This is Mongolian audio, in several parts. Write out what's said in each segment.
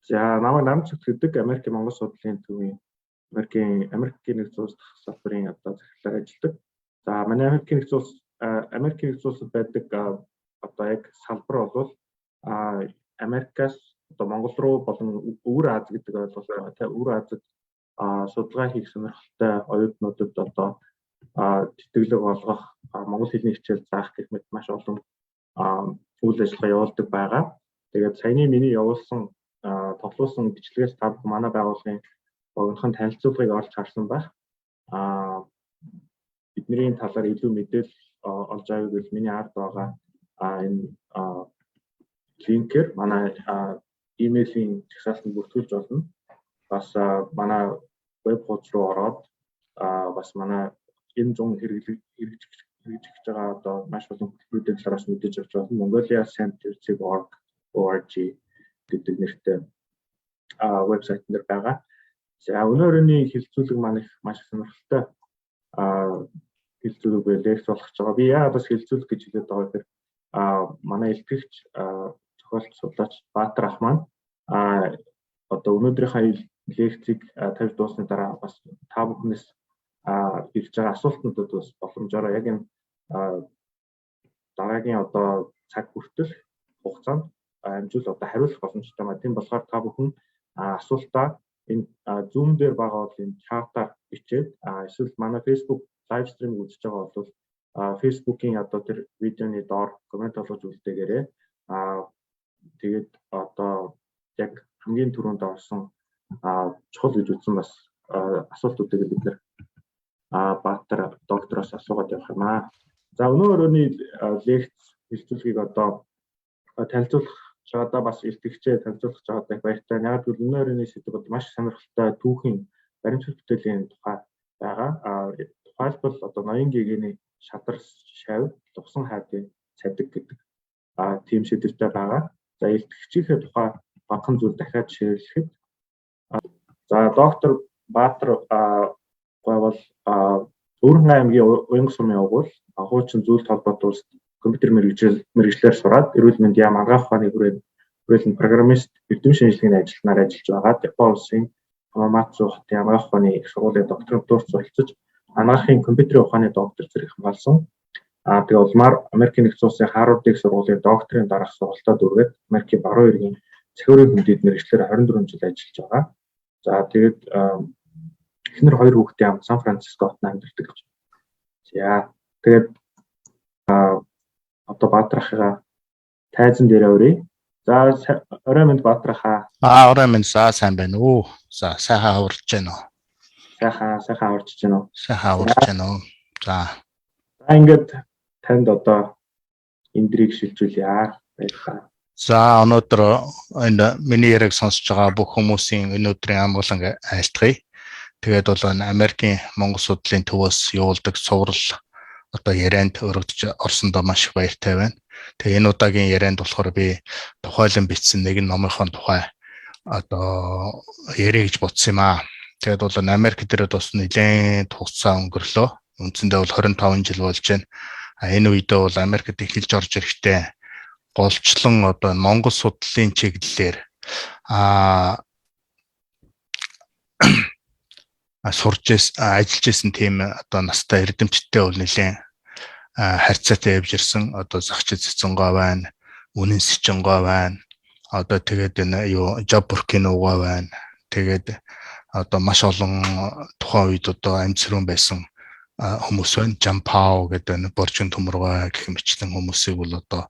За, намайг Намцэгт гэдэг, Америкийн Монгол судлалын төвийн Америкийн нэгдсэн улс дахь салбарын одоо захирлаар ажилладаг. За, манай Америкийн нэгдсэн улсад байдаг одоо яг салбар бол Америкаас одоо Монгол руу болон Өвөр Ази гэдэг ойлголт байгаа. Тэ Өвөр Азид судалгаа хийх сонирхолтой оюутнуудад одоо тэтгэлэг олгох, монгол хэлний хичээл заах гэх мэт маш олон үйл ажиллагаа явуулдаг байгаа. Тэгээд саяны миний явуулсан, тоглуулсан бичлэгээс та бүхэн манай байгууллагын богинохон танилцуулгыг олж харсан байх. Бидний талаар илүү мэдээлэл олж авъя гэвэл миний ард байгаа энэ линкээр манай имэйлийн жагсаалтанд бүртгүүлж болно. Бас манай веб хуудас руу ороод бас манай энэ зун хэрэгжиж байгаа одоо маш олон хөтөлбөрүүдийн талаар бас мэдээж авч болно. Mongolia Center.org гэдэг нэртэй вебсайт дээр байгаа. За, өнөөдрийн хэлэлцүүлэг маань их маш сонирхолтой хэлэлцүүлэг буюу лекц болох гэж байгаа. Би яагаад бас хэлэлцүүлэг гэж хэлээд байгаа гэхээр манай илтгэгч, зохиолч, судлаач Баатар ах маань одоо өнөөдрийнхөө лекцийг тавьж дууссаны дараа бас та бүхнээс ирж байгаа асуултнуудад бас боломжоор яг энэ дараагийн одоо цаг хүртэл хугацаанд амжуул одоо хариулах боломжтой байна. Тийм болохоор та бүхэн асуултаа энэ Zoom дээр байгаа бол энэ чатаар бичээд, эсвэл манай Facebook live stream үзэж байгаа бол Facebook-ийн одоо тэр видеоны доор comment олгож үлдээгээрэй. Тэгээд одоо яг хамгийн түрүүнд орсон чухал гэж үзсэн бас асуултуудыг бид нэр Баатар доктороос асуугаад явах юм аа. За, өнөө өрөөний лекц хэлэлцүүлгийг одоо танилцуулах чагаадаа бас илтгэгчээ танилцуулах чагаадаа их баяртай. Яг гэвэл өнөө өрөөний сэдэв бол маш сонирхолтой түүхийн баримт бүтээлийн тухай байгаа. Тухайлбал одоо ноён гэгэний шадар шавь, лугсан хайдын цадиг гэдэг тийм сэдвтэй байгаа. За, илтгэгчийнхээ тухай багахан зүйл дахиад ширэрлэхэд, за, доктор Баатар гой бол Өвөрхангай аймгийн Уянга сумын угуул, хуучин Зүйлт холбоотой улсад компьютер мэргэжлээр сураад, эрүүл мэндийн яам анагаах ухааны хүрээлэнд программист, эрдэм шинжилгээний ажилтнаар ажиллаж байгаад, Япон улсын Хамамацу хотын анагаах ухааны их сургуулийн докторантурт суралцаж, анагаахын компьютерийн ухааны доктор зэрэг хамгаалсан. Тэгээ улмаар Америкийн нэгдсэн улсын Харвард их сургуулийн докторийн дараах сургалтаа дүүргээд, Америкийн баруун эргийн цахиурын хөндийд мэргэжлээр 24 жил ажиллаж байгаа. За, тэгээд эхнэр, хоёр хүүхэдтэй ам, Сан Франциско хотод амьдардаг гэж. За, тэгээд одоо Баатар ахыгаа тайзан дээр өрье. За, орой мэнд, Баатар ахаа. Орой мэнд, за, сайн байна уу? За, сайхан аварч байна уу? Сайхан аварч байна уу? Сайхан аварч байна уу? За. За, ингээд танд одоо эндрийг шилжүүлье. Баярлалаа. За, өнөөдөр энэ миний яриаг сонсож байгаа бүх хүмүүсийн өнөөдрийн амгалан айлтгая. Тэгээд бол энэ Америкийн Монгол судлалын төвөөс явуулдаг цуврал одоо ярианд өргөдөж орсондоо маш их баяртай байна. Тэгээ энэ удаагийн ярианд болохоор би тухайлан бичсэн нэгэн номынхон тухай одоо яриа гэж бодсон юм аа. Тэгээд бол Америк дээрээ бас нэлээд хугацаа өнгөрлөө. Үндсэндээ бол 25 жил болж байна. А энэ үедээ бол Америкт эхэлж орж ирэхдээ голчлон одоо Монгол судлалын чиглэлээр сурж ажиллаж исэн тийм одоо настай эрдэмтдтэй бол нэлээд харьцаатай явж ирсэн. Одоо Зохчид Цэцэнгой байна, Үнэн Сэчэнгой байна. Одоо тэгээд энэ юу Жабуркин угаа байна. Тэгээд одоо маш олон тухайн үед одоо амьд сэрүүн байсан хүмүүс байна. Жампао гэдэг энэ Боржин Төмөргой гэх мэтчлэн хүмүүсийг бол одоо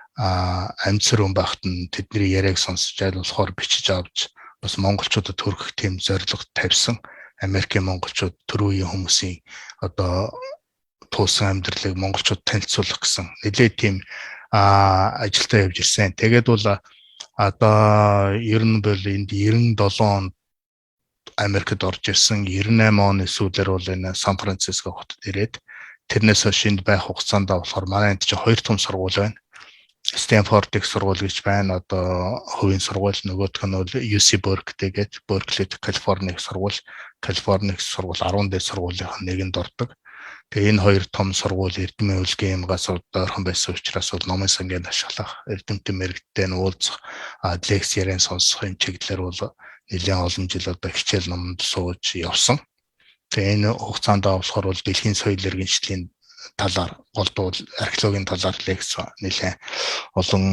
амьд сэрүүн байхад нь тэдний яриаг сонсож, аль болохоор бичиж авч бас монголчуудад хүргэх тийм зорилго тавьсан. Америкийн монголчууд төр үеийн хүмүүсийн одоо туулсан амьдралыг монголчууд танилцуулах гэсэн нэлээд тийм ажилдаа явж ирсэн. Тэгээд бол одоо ер нь бол энд 97 онд Америкт орж ирсэн, 98 оны сүүлээр бол энэ Сан Франциско хотод ирээд, тэрнээс хойш энд байх хугацаанд болохоор манай энд чинь хоёр том сургууль байна. Стэнфорд их сургууль гэж байна. Одоо хувийн сургууль, нөгөөх нь бол UC Berkeley гэж, Berkeley Калифорни их сургууль. Калифорни их сургууль 10 дээд сургуулийн нэгэнд ордог. Тэгээ энэ хоёр том сургууль Эрдэмийн үлгийн газар ойрхон байсан учраас бол номын сангийг ашиглах, эрдэмтэн мэрэгдтэй нь уулзах, лекц яриан сонсох юм чиглэлээр бол нэлээд олон жил одоо хичээл номонд сууж явсан. Тэгээ энэ хугацаанд болохоор бол дэлхийн соёл иргэншлийн талаар голдуу археологийн талаар лекц нэлээд олон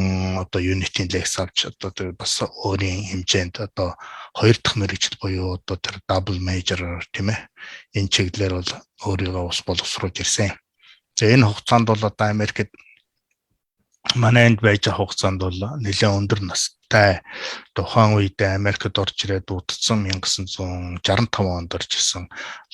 одоо юнитийн лекц авч одоо бас өөрийн хэмжээнд одоо хоёр дахь мэргэжил буюу одоо тэр double major тийм ээ энэ чиглэлээр бол өөрийгөө ус боловсруулж ирсэн. За энэ хугацаанд бол одоо Америкт манай энд байж байгаа хугацаанд бол нэлээд өндөр настай тухайн үед Америкт орж ирээд удцсан 1965 онд орж ирсэн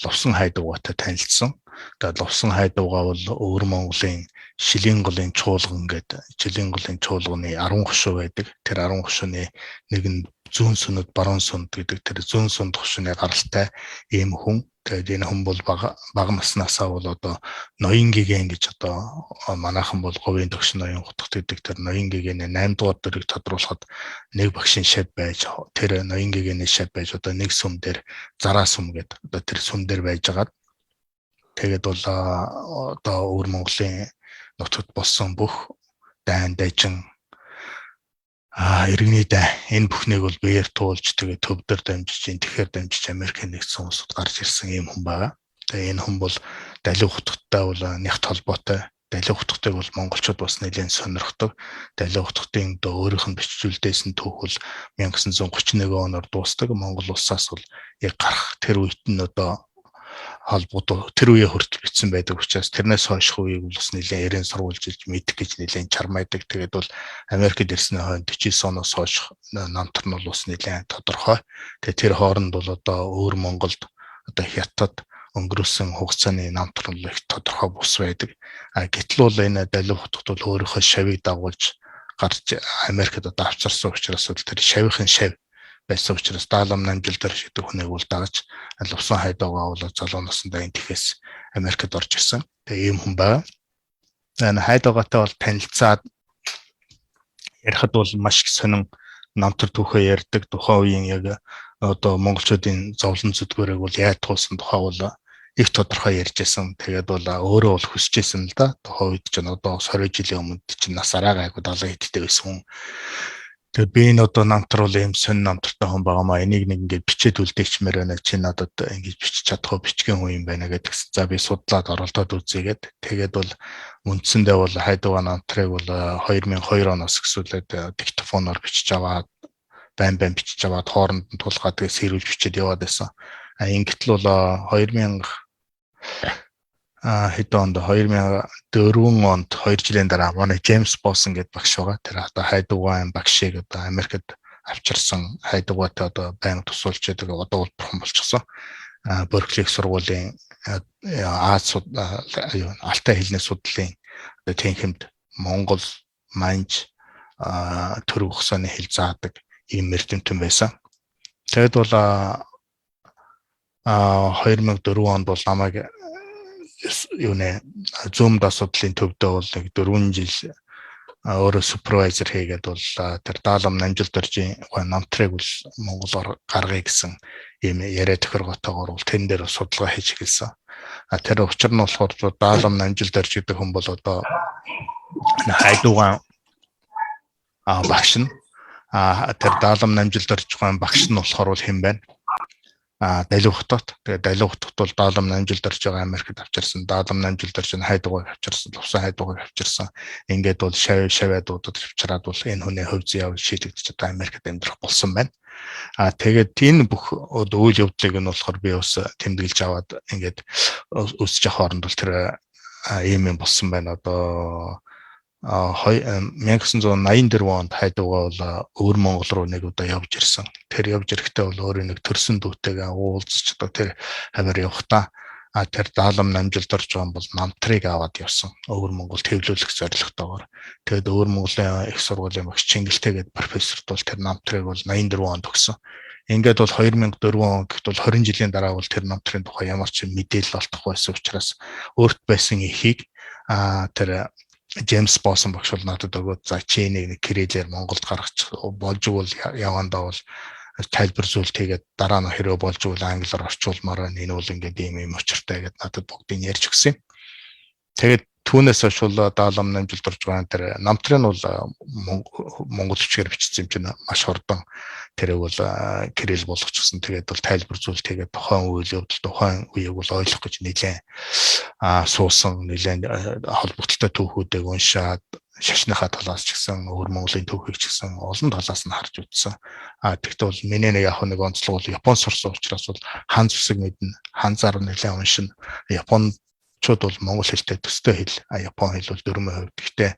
Лувсан хайдугаатай танилцсан. Тэгээд Лувсан хайдугаа бол өвөр Монголын Шилийн голын чуулган гэдэг Шилийн голын чуулганы 10 хошуу байдаг. Тэр 10 хошууны нэг нь зүүн сүнэд баруун сүнд гэдэг тэр зүүн сүнд хошууны гаралтай ийм хүн. Тэгээд энэ хүн бол бага бага наснаасаа бол одоо ноён гигэн гэж одоо манайхан бол говийн төгш ноён хутгат гэдэг тэр ноён гэгэний 8 дугаар дөрийг тодруулахад нэг багшийн шав байж тэр ноён гэгэний шав байж одоо нэг сүм дээр зараа сүм гэдэг одоо тэр сүм дээр байжгаад тэгээд бол одоо өвөр Монголын нутагт болсон бүх дайн дайчин иргэний дайн энэ бүхнийг бол биеэр туулж тэгээд төвдөр дамжиж энэ тэгэхээр дамжиж Америк нэгдсэн улсад гарч ирсэн ийм хүн байгаа. Тэгээ энэ хүн бол далив хутгатай бол нягт холбоотой. Далив хутгатыг бол монголчууд бас нэлээд сонирхдог. Далив хутгатын одоо өөрийнх нь бичүүлдээсэн түүх бол 1931 оноор дуустдаг. Монгол улсаас бол яг гарах тэр үед нь одоо холбогдоо тэр үеэ хүртэл бичсэн байдаг учраас тэрнээс хойших үеийг бол бас нэлээд ярен сурвалжилж мэдэх гэж нэлээд чармайдаг. Тэгээд бол Америкт ирсний хойно 49 оноос хойш намтар нь бол бас нэлээд тодорхой. Тэгээд тэр хооронд бол одоо өөр Монголд одоо хятад өнгөрөөсөн хугацааны намтар нь их тодорхой бус байдаг. А гэтэл бол энэ далив хутгад бол өөрийнхөө шавийг дагуулж гарч Америкт одоо авчирсан учраас бол тэр шавийнхын шав байсан учраас даалам намжил дээр гэдэг хүнийг бол дагаж Лувсан хайдуугаа бол залуу насндаа энэ тэхээс Америкт орж ирсэн. Тэгээ ийм хүн байгаа. Энэ хайдуугаатай бол танилцаад ярихад бол маш их сонин намтар түүхээ ярьдаг. Тухайн үеийн яг одоо монголчуудын зовлон зүдгүүрийг бол яаж туулсан тухай бол их тодорхой ярьж байсан. Тэгээд бол өөрөө бол хүсэж байсан л да. Тухайн үед чинь одоо 20 жилийн өмнө чинь нас араа гайгүй 70 хэдтэй байсан хүн. Тэгээд би энэ одоо намтар бол ийм сонь намтартай хүн байгаа маа. Энийг нэг ингээд бичээд үлдээчмээр байна. Чи надад ингэж бичиж чадах уу, бичгэн хүн юм байна гэдгсэн. За би судлаад оролдоод үзье гэд. Тэгээд бол үндсэндээ бол хайдуга намтрыг бол 2002 оноос гэсүүлээд диктофоноор бичиж аваад байн байн бичиж аваад хооронд нь тулгаад тэгээд сэрүүлж бичээд яваад байсан. А ингэтэл бол 2000 хэд онд 2004 онд 2 жилийн дараа манай Джеймс Босон гэдэг багш байгаа. Тэр одоо хайдугай багшийг одоо Америкт авчирсан хайдугайтай одоо байнга тусуулж яадаг одоо бол бурхан болчихсон. Беркли их сургуулийн Аз Алтай хэлний судлалын одоо тэнхимд Монгол, Манж, Түрэг ухсааны хэл заадаг ийм эрдэмтэн байсан. Тэгэд бол 2004 онд бол намайг юу нэ Zoom асуудлын төвдөө бол нэг 4 жил өөрөө супервайзер хийгээд бол тэр даалам намжил дөржийн намтрыг бол монголоор гаргая гэсэн ийм яриа тохиргоотойгоор бол тэн дээр судалгаа хийж эхэлсэн. А тэр учир нь болохоор даалам намжил дөрж гэдэг хүн бол одоо хайдуугаан багш нь тэр даалам намжил дөрж багш нь болохоор бол хэн байна? Далив хотод. Тэгээ далив хотод бол даалам намжил дөрж байгаа Америкт авчирсан, даалам намжил дөрж нь хайдугайг авчирсан, лувсан хайдугайг авчирсан. Ингээд бол шав шаваа дуудад авчираад бол энэ хүний хувь зүйн явдал шийдэгдэж одоо Америкт амьдрах болсон байна. А тэгээд энэ бүх үйл явдлыг нь болохоор би бас тэмдэглэж аваад ингээд өсөж явах хооронд бол тэр ийм юм болсон байна. Одоо 1984 онд хайдугаа бол өвөр Монгол руу нэг удаа явж ирсэн. Тэр явж ирэхдээ бол өөрөө нэг төрсөн дүүтэйгээ уулзч одоо тэр хавар явахдаа тэр даалам намжилд орж байгаа бол намтрыг аваад явсан. Өвөр Монголд хэвлүүлэх зорилготойгоор. Тэгээд өвөр Монголын их сургуулийн багш Чингэлтэй гэдэг профессорт бол тэр намтрыг бол 84 онд өгсөн. Ингээд бол 2004 он гэхэд бол 20 жилийн дараа бол тэр намтрын тухай ямар ч мэдээлэл олдохгүй байсан учраас өөрт байсан ихийг тэр Джеймс Босон багш бол надад өгөөд за чи энийг нэг кириллээр Монголд гаргачих болж бол явандаа бол тайлбар зүйлт хийгээд дараа нь хэрвээ болж ивэл англиар орчуулмаар байна. Энэ бол ингээд ийм ийм учиртай гэдээ надад бүгдийг ярьж өгсөн юм. Тэгээд түүнээс хойш бол даалам намжилт орж байгаа тэр намтрын бол монгол бичгээр бичсэн юм чинь маш хурдан тэрийг бол кирилл болгочихсон. Тэгээд бол тайлбар зүйлт хийгээд тухайн үйл явдал, тухайн үеийг бол ойлгох гэж нэлээд суусан, нэлээд холбогдлолтой түүхүүдийг уншаад, шашныхаа талаас ч гэсэн, өвөр Монголын түүхийг ч гэсэн олон талаас нь харж үзсэн. Тэгтээ бол миний нэг яг нэг онцлог бол Япон сурсан учраас бол хан зүсэг мэднэ. Ханзаар нэлээд уншина. Япончууд бол монгол хэлтэй төстэй хэл, а Япон хэл бол 4%. Гэхдээ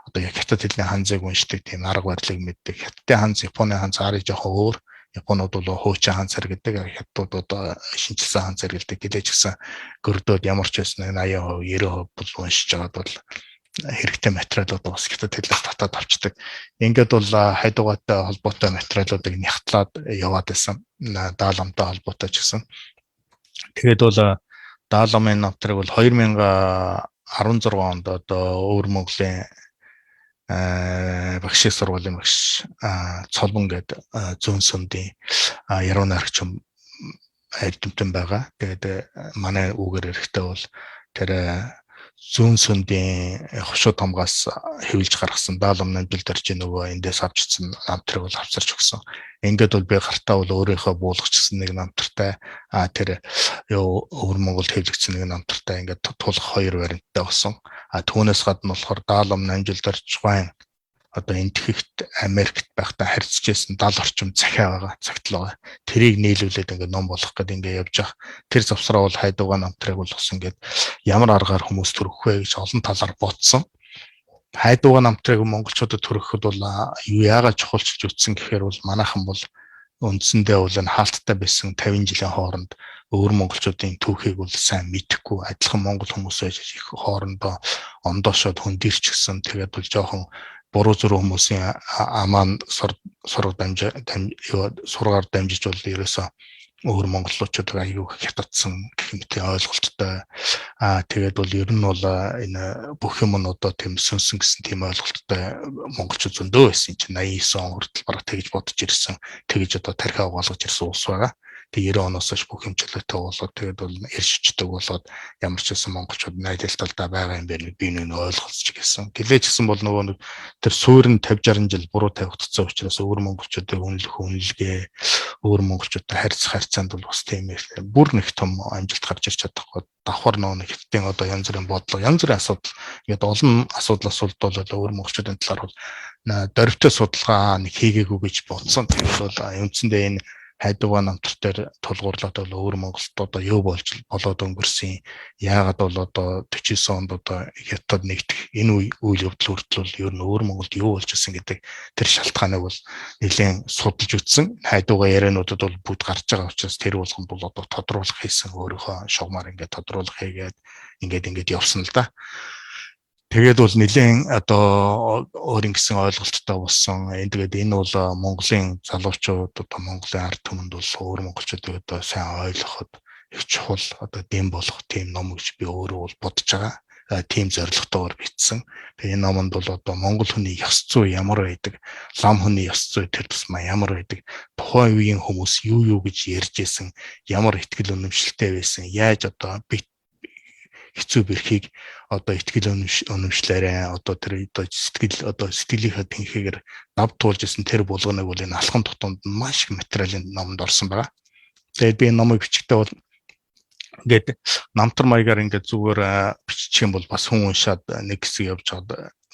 одоо яг хятад хэлний ханзыг уншдаг тийм арга барилыг мэддэг. Хятадын ханз, Японы ханз арай жоохон өөр. Японууд бол хуучин ханз хэрэглэдэг, хятадууд одоо шинэчилсэн ханз хэрэглэдэг. Гэлээ ч гэсэн гөрдөөд ямар ч байсан 80%, 90% бол уншиж байгаад бол хэрэгтэй материалууд бас хятад хэлээс татаад авчдаг. Ингээд бол хайдугаатай холбоотой материалуудыг нягтлаад яваад байсан. Даал амтай холбоотой ч гэсэн. Тэгээд бол даал амын намтрыг бол 2016 онд одоо өвөр Монголын багшийн сургуулийн багш Цолбон гэдэг зүүн сүмдийн яруу найрагч эрдэмтэн байгаа. Тэгээд манай үгээр эрэхтэй бол тэр зүүн сүндийн хошуу томгоос хэвлж гаргасан даал намжил дэржи нөгөө эндээс авчирсан намтрыг бол авчирч өгсөн. Ингээд бол би гартаа бол өөрийнхөө буулгачсан нэг намтартай, тэр юу өвөр Монголд хэвлэгдсэн нэг намтартай, ингээд тулах хоёр варианттай болсон. Түүнээс гадна болохоор даал намжил дэржгайн одоо энтгэхт Америкт байхдаа харьцаж байсан 70 орчим захиа байгаа, цагтл байгаа. Тэрийг нийлүүлээд ингээд ном болох гэдэг ингээд явж байгаа. Тэр завсраа бол хайдугаа намтрыг бол бас ингээд ямар аргаар хүмүүс төрөх вэ гэж олон талаар бодсон. Хайдугаа намтрыг монголчуудад төрөхөд бол юу яагаад чухалчилж үтсэн гэхээр бол манайхан бол үндсэндээ бол энэ хаалттай байсан 50 жилийн хооронд өвөр монголчуудын түүхийг бол сайн мэдэхгүй, адилхан монгол хүмүүс байж их хоорондоо ондоошоод хөндөрч гисэн. Тэгээд бол жоохон буруу зүрх хүмүүсийн амаан сурга дамж сургаар дамжиж бол ерөөсөө өөр монголчуудыг аюу хятадсан гэх мэт ойлголттой. Тэгээд бол ер нь бол энэ бүх юм нь одоо тийм сүнсэн гэсэн тийм ойлголттой монголчууд зөндөө байсан чинь 89 он хүртэл бараг тэгж бодож ирсэн. Тэгж одоо тархиа угаалгаж ирсэн улс байгаа. Тэг 90 оноос хойш бүх юм чөлөөтэй болоод, тэгээд бол эршичдэг болоод, ямар ч байсан монголчууд найдал талдаа байгаа юм байна, би нэг ойлголцож гэсэн. Гэлээ ч гэсэн бол нөгөө нэг тэр суур нь 50 60 жил буруу тавигдсан учраас өвөр монголчуудыг үнэлэх үнэлгээ, өвөр монголчуудтай харьцах харьцаанд бол бас тийм их бүр нэг том амжилт гарч ирч чадахгүй. Давхар нөгөө нэг хятадын одоо янз бүрийн бодлого, янз бүрийн асуудал, ингээд олон асуудал асуудал бол өвөр монголчуудын талаар бол дөрвтэй судалгаа нэг хийгээгүй гэж бодсон. Тэгээд бол үндсэндээ энэ хайдугаа намтар дээр тулгуурлаад бол өвөр Монголд одоо юу болж болоод өнгөрсөн, яагаад бол одоо 49 онд одоо хятад нэгдэх энэ үйл явдал хүртэл бол ер нь өвөр Монголд юу болж исэн гэдэг тэр шалтгааныг бол нэлээд судалж үзсэн. Хайдугаа яриануудад бол бүгд гарч байгаа учраас тэр болгонд бол одоо тодруулах хийсэн, өөрийнхөө шугамар ингээд тодруулах хийгээд ингээд ингээд явсан л да. Тэгээд бол нэлээд одоо өөрийн гэсэн ойлголттой болсон. Энэ тэгээд энэ бол Монголын залуучууд, одоо Монголын ард түмэнд бол өөр монголчуудыг одоо сайн ойлгоход их чухал одоо дэм болох тийм ном гэж би өөрөө бол бодож байгаа. Тийм зорилготойгоор бичсэн. Тэгээ энэ номонд бол одоо монгол хүний ёс зүй ямар байдаг, лам хүний ёс зүй тэр тусмаа ямар байдаг, тухайн үеийн хүмүүс юу юу гэж ярьж исэн, ямар итгэл үнэмшилтэй байсан, яаж одоо бит хэцүү бэрхийг одоо итгэл үнэмшлээрээ одоо тэр одоо сэтгэл одоо сэтгэлийнхаа тэнхээгээр дав туулж исэн тэр булганыг бол энэ алхам тутамд маш их материалын номонд орсон байгаа. Тэгээд би энэ номыг бичихдээ бол ингээд намтар маягаар ингээд зүгээр бичих юм бол бас хүн уншаад нэг хэсэг явж чад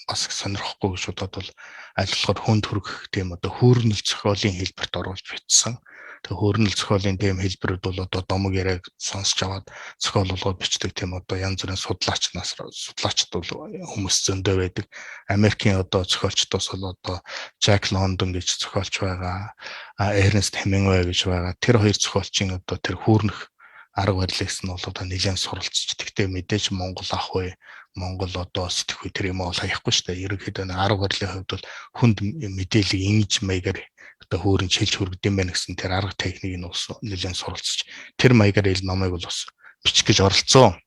бас их сонирхохгүй гэж бодоод бол аль болохоор хүнд хүргэх тийм одоо хүүрнэл зохиолын хэлбэрт оруулж бичсэн. Тэгээ хөөрнөл зохиолын тийм хэлбэрүүд бол одоо домог яриаг сонсч аваад зохиол болгоод бичдэг тийм одоо янз бүрийн судлаач нас судлаачд бол хүмүүс зөндөө байдаг. Америкийн одоо зохиолчдоос бол одоо Жак Лондон гэж зохиолч байгаа, Эрнест Хемингуэй гэж байгаа. Тэр хоёр зохиолчийн одоо тэр хүүрнэх арга барилыг нь бол одоо нэлээд суралцж, тэгтээ мэдээж Монгол ах вэ, Монгол одоо сэтгэхүй тэр юм бол хаяхгүй шүү дээ. Ерөнхийдөө нэг арга барилын хувьд бол хүнд мэдээллийг ингэж маягаар одоо хөөрөн чилж хүргэдэм юм байна гэсэн тэр арга техникийг нь бас нэлээд суралцж, тэр маягаар ил номыг бол бас бичих гэж оролцсон.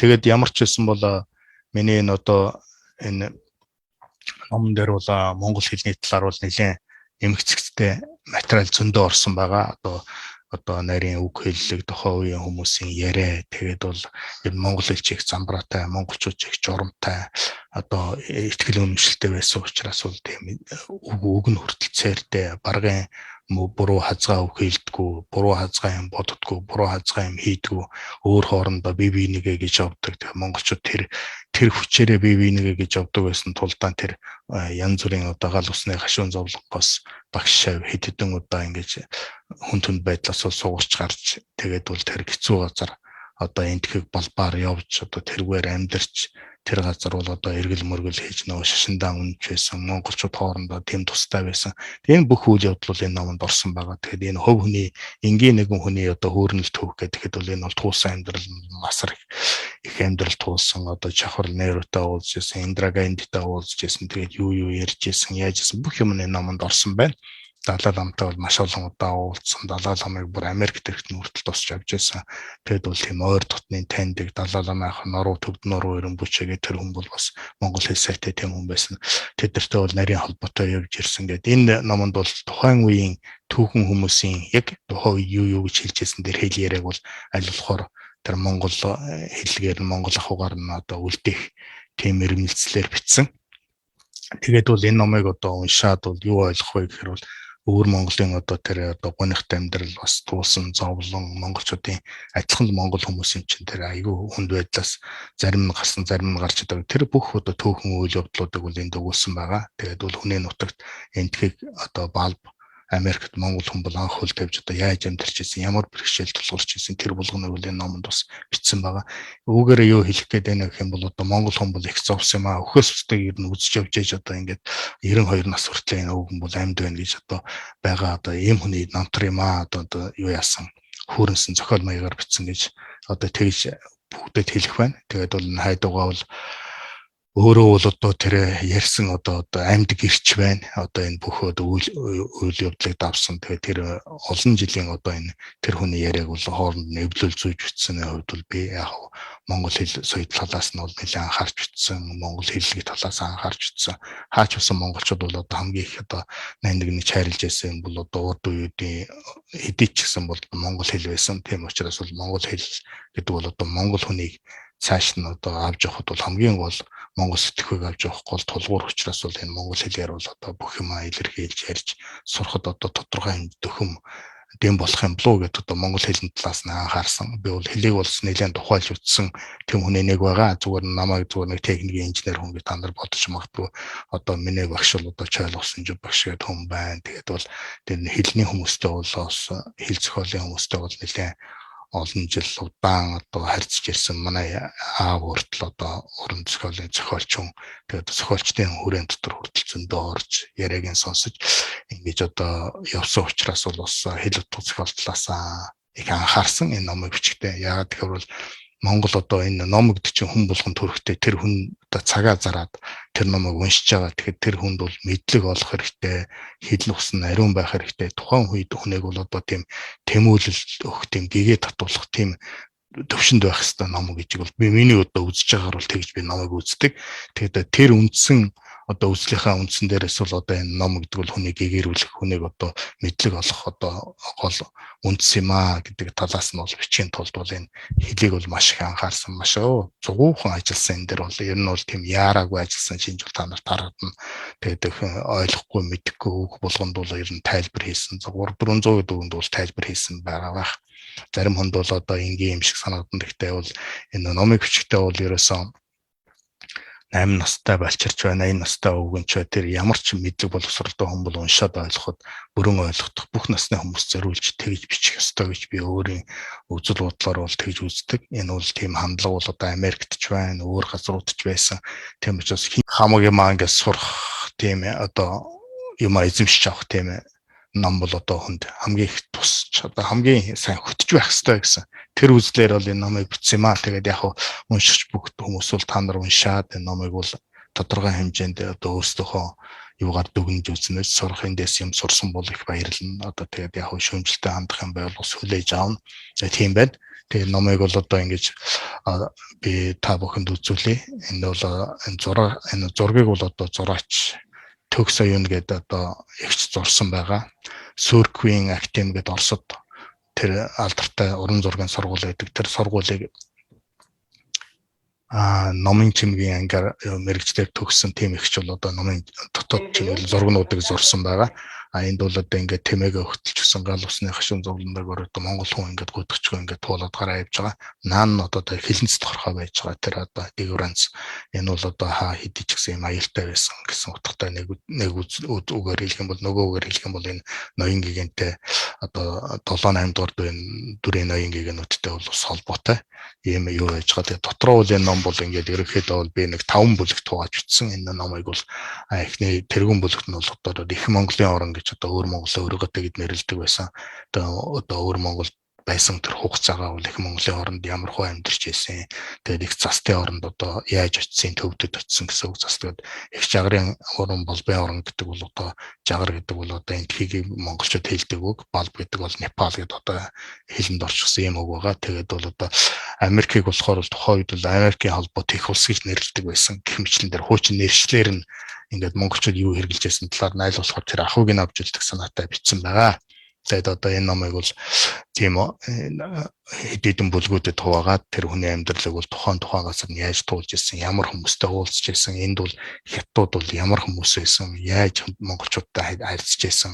Тэгээд ямар ч байсан бол миний энэ одоо энэ номон дээр бол монгол хэлний талаар бол нэлээд эмгцэгцтэй материал зөндөө орсон байгаа. Одоо нарийн үг хэллэг, тухайн үеийн хүмүүсийн яриа, тэгээд бол ер нь монгол хэлч их замбраатай, монголчууд их журамтай, одоо итгэл үнэмшилтэй байсан учраас бол тийм үг нь хүртэл цээртэй, баргын буруу хазгаа үг хэлдэггүй, буруу хазгаа юм боддгоо, буруу хазгаа юм хийдгүү, өөр хоорондоо бие бинийгээ гэж явдаг. Тэгээ монголчууд тэр хүчээрээ бие бинийгээ гэж явдаг байсан тулдаан тэр янз бүрийн одоо гал усны хашуун зовлонгоос багш шав хэд хэдэн удаа ингэж хүн түнд байдлаас бол сугарч гарч, тэгээд бол тэр хэцүү газар одоо энтхэг балбаар явж, одоо тэргээр амьдарч, тэр газар бол одоо эргэл мөргөл хийж нөгөө шашиндаа үнж байсан, монголчууд хоорондоо тийм тустай байсан. Энэ бүх үйл явдал бол энэ номонд орсон байгаа. Тэгэхээр энэ хувь хүний, энгийн нэгэн хүний одоо хөөрнөл төвх гэхэд бол энэ бол туусан амьдрал, масар их амьдрал туулсан, одоо Чавахарлал Нерүтэй уулзж байсан, Индра Гандитай уулзж байсан, тэгээд юу ярьж байсан, яаж байсан бүх юм энэ номонд орсон байна. Далай ламтай бол маш олон удаа уулзсан. Далай ламыг бүр Америк дэрэгт нь хүртэл тусч авч байсан. Тэгэд бол тийм ойр дотны таньдаг Далай лама ах норуу төвд норуу өрөмбүчээгээ тэр хүн бол бас монгол хэл сайтай тийм хүн байсан. Тэдэртэй бол нарийн холбоотой явж ирсэн гэдэг. Энэ номонд бол тухайн үеийн түүхэн хүмүүсийн яг тухайн үе юу гэж хэлж байсан тэр хэл яриаг бол аль болохоор тэр монгол хэллэгээр нь монгол ахуйгаар нь одоо үлдээх тийм эрмэлзлээр бичсэн. Тэгээд бол энэ номыг одоо уншаад бол юу ойлгох вэ гэхээр бол өвөр Монголын одоо тэр одоо гунигт амьдрал бас туулсан зовлон, монголчуудын адилхан л монгол хүмүүс юм чинь тэр айгүй хүнд байдлаас зарим нь гарсан, зарим нь гарч идэг. Тэр бүх одоо түүхэн үйл явдлуудыг бол энд өгүүлсэн байгаа. Тэгээд бол хүний нутагт энтхийг одоо балб Америкт монгол хүн бол анх хөл тавьж одоо яаж амьдарч ирсэн, ямар бэрхшээл тулгарч ирсэн тэр болгоныг бол энэ номонд бас бичсэн байгаа. Үүгээрээ юу хэлэх гээд байна гэх юм бол одоо монгол хүн бол их зовсон юм аа. Өхөөс өстөг ер нь үзэж явж ээж одоо ингээд 92 нас хүртлээр энэ өвгөн бол амьд байна гэж одоо байгаа одоо ийм хүний намтар юм аа. Одоо юу яасан хүүрэнсэн зохиол маягаар бичсэн гэж одоо тэгж бүгдэд хэлэх байна. Тэгээд бол энэ хайдугаа бол өөрөө бол одоо тэр ярьсан одоо амьд гэрч байна. Одоо энэ бүх одоо үйл явдлыг давсан. Тэгээд тэр олон жилийн одоо энэ тэр хүний яриаг бол хооронд нь эвлэл зүйж бичсэний хувьд бол би яг монгол хэл соёл талаас нь бол нэлээд анхаарч бичсэн. Монгол хэллэг талаас анхаарч бичсэн. Хаач болсон монголчууд бол одоо хамгийн их одоо 81-ний хайрлж байсан юм бол одоо урд үеүүдийн хэдий ч гэсэн бол монгол хэл байсан. Тийм учраас бол монгол хэл гэдэг бол одоо монгол хүнийг цааш нь одоо авч явахад бол хамгийн гол монгол сэтгхүйг авч явах гол тулгуур учраас бол энэ монгол хэлээр бол одоо бүх юмаа илэрхийлж ярьж сурахад одоо тодорхой хэмжээнд дөхөм дэм болох юм болов уу гэдээ одоо монгол хэлний талаас нь анхаарсан. Би бол хэлийг бол нэлээд тухайлж үзсэн тэм хүний нэг байгаа. Зүгээр намайг зүгээр нэг техникийн инженер хүн гэж та нар бодож магадгүй. Одоо миний багш бол одоо чойлгосон жив багш гэдэг хүн байна. Тэгээд бол тэр хэлний хүмүүстэй бол бас хэл зохиолын хүмүүстэй бол нэлээд олон жил удаан одоо харьцаж ирсэн. Манай аав хүртэл одоо уран зохиолын зохиолч хүн. Тэгээд зохиолчдын хүрээн дотор хүртэл зөндөө орж яриаг нь сонсож ингэж одоо явсан учраас бол бас хэл утга зохиол талаас их анхаарсан энэ номыг бичгтээ. Яагаад гэхээр бол Монгол одоо энэ ном гэдэг чинь хүн болгон төрхтэй тэр хүн одоо цагаа зараад тэр номыг уншиж байгаа. Тэгэхээр тэр хүнд бол мэдлэг олох хэрэгтэй, хэл ус нь ариун байх хэрэгтэй. Тухайн үед хүнийг бол одоо тийм тэмүүлэл өгөх, тийм гэгээ татуулах тийм төвшөнд байх хэрэгтэй ном гэж бол би миний одоо үзэж байгаагаар бол тэгж би номыг үздэг. Тэгээд тэр үндсэн одоо үзлийнхаа үндсэн дээрээс бол одоо энэ ном гэдэг бол хүнийг гэгэрүүлэх, хүнийг одоо мэдлэг олох одоо гол үндэс юм аа гэдэг талаас нь бол бичгийн тулд бол энэ хэлийг бол маш их анхаарсан, маш зугуухан ажилласан. Энэ дээр бол ер нь бол тийм яараагүй ажилласан шинж бол та нарт харагдана. Тэгээд ойлгохгүй мэдэхгүй үг болгонд бол ер нь тайлбар хийсэн. 3 400 гэдэг үгэнд бол тайлбар хийсэн байгаа байх. Зарим хүнд бол одоо энгийн юм шиг санагдана. Гэхдээ бол энэ номыг бичгтээ бол ерөөсөн 8 настай балчирч байна, 80 настай өвгөнч бай. Тэр ямар ч мэдлэг боловсролтой хүн бол уншаад ойлгоход бүрэн ойлгох бүх насны хүмүүс зориулж тэгж бичих ёстой гэж би өөрийн үзэл бодлоор бол тэгж үздэг. Энэ бол тийм хандлага бол одоо Америкт ч байна, өөр газрууд ч байсан. Тийм учраас хамаг юмаа ингээд сурах тийм одоо юмаа эзэмшиж авах тийм ном бол одоо хүнд хамгийн их тусч одоо хамгийн сайн хөтж байх ёстой гэсэн тэр үзлээр бол энэ номыг бичсэн юм аа. Тэгээд яг уншигч бүх хүмүүс бол та нар уншаад энэ номыг бол тодорхой хэмжээнд одоо өөрсдийнхөө юугаар дүгнэж үзнэ, сурах эндээс юм сурсан бол их баярлна. Одоо тэгээд яг шүүмжлэлтэй хандах юм байвал бас хүлээж авна. Тийм байна. Тэгээд номыг бол одоо ингэж би та бүхэнд үзүүлье. Энэ бол энэ зураг, энэ зургийг бол одоо зураач Төгс оюун гэдэг одоо эгч зурсан байгаа. Сөрквийн академи гэдэг Оросд тэр алдартай уран зургийн сургууль байдаг. Тэр сургуулийг номын чимгийн ангиар мэрэгчлэр төгссөн тийм ихч бол одоо номын дотоод чимэглэл зургнуудыг зурсан байгаа. А энд бол одоо ингээд тэмээгээ өгтөлж гисэн гал усны хашин зовлондог одоо монгол хүн ингээд гүйтгэжгүй ингээд туулаад гараа явж байгаа. Наан нь одоо хилэнц торхоо байж байгаа. Тэр одоо дээгүүранц энэ бол одоо хаа хэдий ч гэсэн юм аюултай байсан гэсэн утгатай нэг нэг үгээр хэлэх юм бол нөгөө үгээр хэлэх юм бол энэ ноён гигэнтэй одоо 7 8 дугаар дүрийн ноён гигэнүүдтэй бол бас холбоотой ийм юу байж байгаа. Тэгээ дотроо бол энэ ном бол ингээд ерөнхийдөө бол би нэг 5 бүлэгт хувааж бичсэн. Энэ номыг бол эхний тэргүүн бүлэгт нь бол одоо их Монголын орон гэж одоо өөр Монголын өргөтэй гэд нэрлэдэг байсан. Одоо өөр Монгол байсан тэр хугацаагаа бол их Монголын оронд ямар хуу амьдарч байсан. Тэгээд их застын оронд одоо яаж очисон, төвдөд очисон гэсэн үг зас. Тэгээд их жагрын орон, болбын орон гэдэг бол одоо жагар гэдэг бол одоо энтхийг монголчууд хэлдэг үг, балб гэдэг бол Непал гэдэг одоо хэлэнд орчихсон юм үг байгаа. Тэгээд бол одоо Америкийг болохоор бол тухайн үед бол Америкийн холбоот их улс гэж нэрлэдэг байсан. Гэх мэтлэн дээр хуучин нэршлэр нь ингээд монголчууд юу хэрэгжилж байсан талаар найл болохоор тэр ахуйг нь авч үлдэх санаатай бичсэн байгаа. Тэгээд одоо энэ номыг бол тийм хэд хэдэн бүлгүүдэд хуваагаад тэр хүний амьдралыг бол тухайн тухайн газар нь яаж туулж ирсэн, ямар хүмүүстэй уулзч ирсэн, энд бол хятадууд бол ямар хүмүүс байсан, яаж монголчуудтай харьцаж байсан,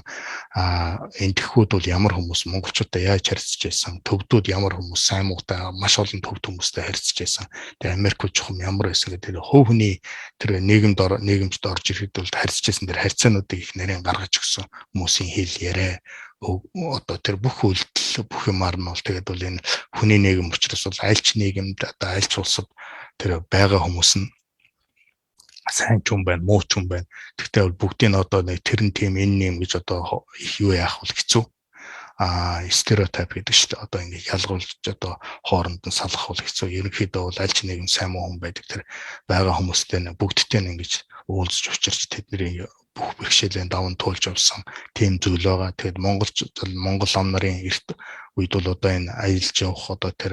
эндэхүүд бол ямар хүмүүс монголчуудтай яаж харьцаж байсан, төвдүүд ямар хүмүүс сайн муутай маш олон төвд хүмүүстэй харьцаж байсан. Тэгээд Америкууд чухам ямар байсан гэдэг тэр хувь хүний тэр нийгэмд нийгэмд орж ирэхэд бол харьцаж байсан тэр харьцаануудыг их нарийн гаргаж өгсөн хүмүүсийн хэл яриа одоо тэр бүх үйлдэл бүх юмар нь бол тэгээд бол энэ хүний нийгэм учраас бол альч нийгэмд одоо альч улсад тэр байгаа хүмүүс нь сайн ч юм байна, муу ч юм байна. Тэгтээ бол бүгдийг нь одоо нэг тэр нь тийм энэ нэм гэж одоо их юу яах бол хэцүү. Стереотип гэдэг шүү дээ. Одоо ингэ ялгуулж одоо хооронд нь салгах бол хэцүү. Ерөнхийдөө бол аль ч нэгэн сайн муу хүн байдаг. Тэр байгаа хүмүүстэй нь бүгдтэй нь ингэж уулзч учирч тэдний бүх бэрхшээлийн даван туулж явсан тийм зүйл байгаа. Тэгээд Монгол ам нарын эрт үед бол одоо энэ аялж явах одоо тэр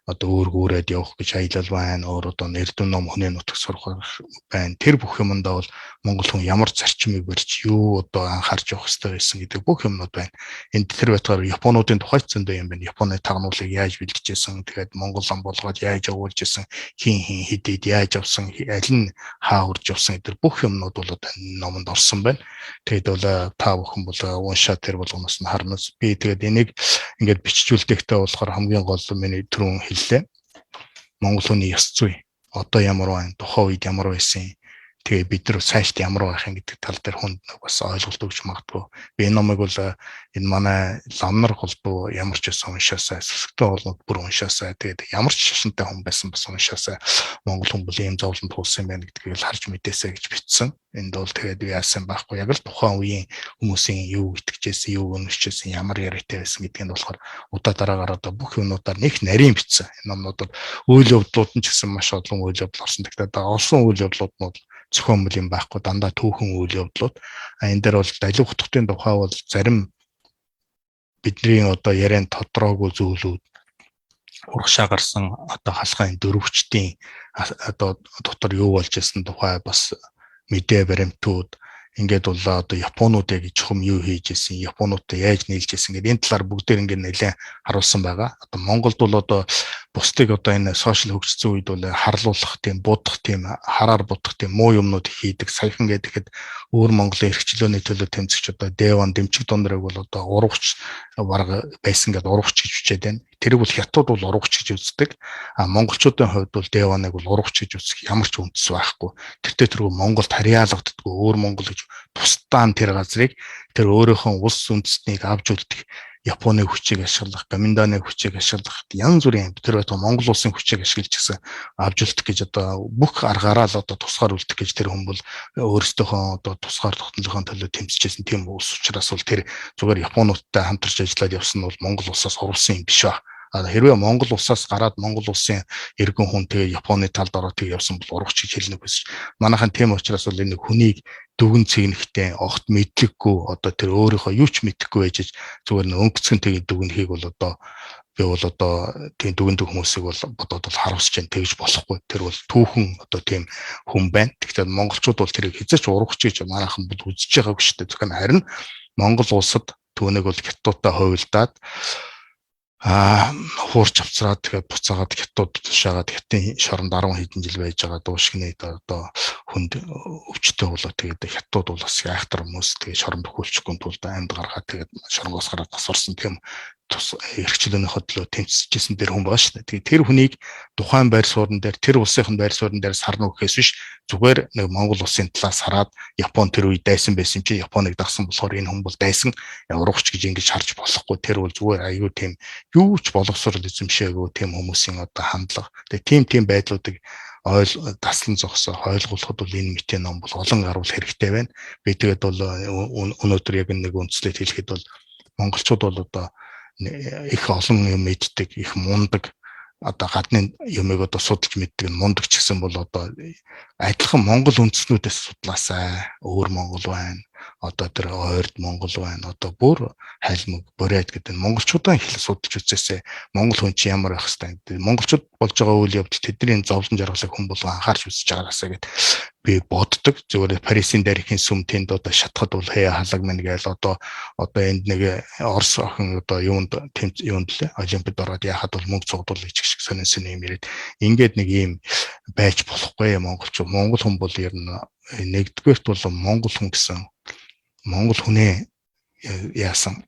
одоо өөр гүүрээд явах гэж аялал байна. Өөр одоо эрдэм ном хүний нутаг сурах байна. Тэр бүх юмдаа бол монгол хүн ямар зарчмыг барьж юу одоо анхаарч явах хэрэгтэй байсан гэдэг бүх юмнууд байна. Энд тэр байтгаар Японуудын тухайд зөндөө юм байна. Японы тагнуулыг яаж бэлтжижсэн, тэгээд монгол ам болгоод яаж явуулж исэн, хин хин хэдийд яаж явсан, аль нь хаа урж явсан гэдэг бүх юмнууд бол одоо номонд орсон байна. Тэгээд бол та бүхэн бол уншаа тэр болгоноос нь харна. Би тэгээд энийг ингээд бичжүүлдэхтэй болохоор хамгийн гол миний түрүүн хэллээ. Монгол хүний ёс зүй одоо ямар байна, тухайн үед ямар байсан, тэгээ бид нар цаашд ямар байх юм гэдэг тал дээр хүнд бас ойлголт өгч магадгүй. Би энэ номыг бол энэ манай ламнар голдуу ямар ч байсан уншаасай, сүсгтэй болнод бүр уншаасай. Тэгээд ямар ч шашинтай хүн байсан бас уншаасай. Монгол хүн бол ийм зовлон туулсан юм байна гэдгийг л харж мэдээсэй гэж бичсэн. Энд бол тэгээд яасан байхгүй. Яг л тухайн үеийн хүмүүсийн юу итгэжсэн, юу өнөрчсэн, ямар яриатай байсан гэдгийг нь болохоор удаа дараагаар одоо бүх юмнуудаар нэг нарийн бичсэн. Энэ номнууд бол үйл явдлууд нь ч гэсэн маш олон үйл явдал орсон. Тэгэхээр одоо олсон үйл явдлууд нь бол зохиомл юм байхгүй, дандаа түүхэн үйл явдлууд. А энэ дээр бол далив хутгтын тухай бол зарим бидний одоо ярианд тодроогүй зүйлүүд урагшаа гарсан одоо халахын дөрвчдийн одоо дотор юу болж исэн тухай бас мэдээ баримтууд ингээд бол одоо Японууд яг чухам юу хийж исэн, Японуудтай яаж нийлж исэн гэдэг энэ талаар бүгдээр ингээд нэлээд харуулсан байгаа. Одоо Монголд бол одоо бусдыг одоо энэ сошиал хөгжсөн үед бол харлуулах тийм будах тийм хараар будах тийм муу юмнууд хийдэг. Саяхан гэхэд өөр Монголын эрхчлөөний төлөө тэмцэгч одоо Дэван дэмчиг дундрыг бол одоо урвч бараг байсан гэдээ урвч гэж бичээд байна. Тэрийг бол хятад бол урвч гэж үздэг. А монголчуудын хувьд бол Дэваныг бол урвч гэж үзэх ямар ч үндэс байхгүй. Тэртээ тэргүй Монголд харьяалагддаггүй өөр Монгол гэж тусдаа тэр газрыг тэр өөрийнхөө улс үндэстнийг авч үлдэх Японы хүчийг ашиглах, Гоминданы хүчийг ашиглах янз бүрийн тэр байтугай Монгол улсын хүчийг ашиглаж гисэн авч үлдэх гэж одоо бүх аргаараа л одоо тусгаар үлдэх гэж тэр хүн бол өөрсдийнхөө одоо тусгаар тогтнолын төлөө тэмцэжсэн тийм улс учраас бол тэр зүгээр Японуудтай хамтарч ажиллаад явсан нь бол Монгол улсаас урвсан юм биш ба. Хэрвээ Монгол улсаас гараад Монгол улсын иргэн хүн тэгээ Японы талд ороод тэг явсан бол урагч гэж хэлнэ гэсэн. Манайхан тийм учраас бол энэ хүнийг дүгэн цэгнэхтэй огт мэдлэггүй одоо тэр өөрийнхөө юу ч мэдэхгүй байж зүгээр нь өнгөцгөн тэгээ дүгнэхийг бол одоо би бол одоо тийм дүгндэг хүмүүсийг бол бодоод бол харуулж чинь тэгж болохгүй. Тэр бол түүхэн одоо тийм хүн байна. Тэгэхээр монголчууд бол тэрийг хэзээ ч урагч гэж манайхан бол үзэж байгаагүй шүү дээ. Зөвхөн харин Монгол улсад Түүнийг бол хятадтай хувилдаад хуурч авцраад тэгээд буцаагаад хятад тушаагаад хятадын шоронд 10 хэдэн жил байж байгаа дуушгнээд одоо хүнд өвчтөй болоо тэгээд хятад бол бас айхтар хүмүүс тэгээд шорон бөхүүлчихгүй тулд амьд гаргаад тэгээд шоронгоос гараад тасварсан тийм тус эрх чөлөөнийхөө төлөө тэмцэжсэн тэр хүн байгаа шүү дээ. Тэгээд тэр хүнийг тухайн байр суурин дээр тэр улсынх нь байр суурин дээр сарна гэхээс биш зүгээр нэг Монгол улсын талаас хараад Япон тэр үед дайсан байсан чи Японыг дагсан болохоор энэ хүн бол дайсан урагч гэж ингэж харж болохгүй. Тэр бол зүгээр аюу тийм юу ч боловсрол эзэмшээгүй тийм хүмүүсийн одоо хандлага. Тэгээд тийм байдлуудыг ойл таслан зогсоо ойлгуулахад бол энэ мэтийн ном бол олон гаруул хэрэгтэй байна. Би тэгээд бол өнөөдөр яг нэг үндслээд хэлэхэд бол монголчууд бол одоо их олон юм мэддэг, их мундаг, одоо гадны юмыг одоо судалж мэддэг нь мундаг ч гэсэн бол одоо адилхан монгол үндснүүдээс судлаасай. Өөр монгол байна. Одоо тэр ойрд монгол байна. Одоо бүр хайлмаг, бурайд гэдэг нь монголчуудаа хэл судалж үзээсэй. Монгол хүн чи ямар байх хэвтэй гэдэг. Монголчууд болж байгаа үйл явдал тэдний зовлон жаргалыг хүн болгон анхаарч үзэж байгаагаасаа гэд би боддог. Зүгээр Парисын дээрхийн сүм тэнд одоо шатхад бол хээ халаг мэн гээл одоо энд нэг Орос охин одоо юунд юунд лээ Олимпиад ороод яхад бол мөнгө цугдуул гэж шиг сонин сонин юм яриад ингээд нэг ийм байж болохгүй монголчууд. Монгол хүн бол ер нь нэгдүгээрт бол монгол хүн гэсэн монгол хүнээ яасан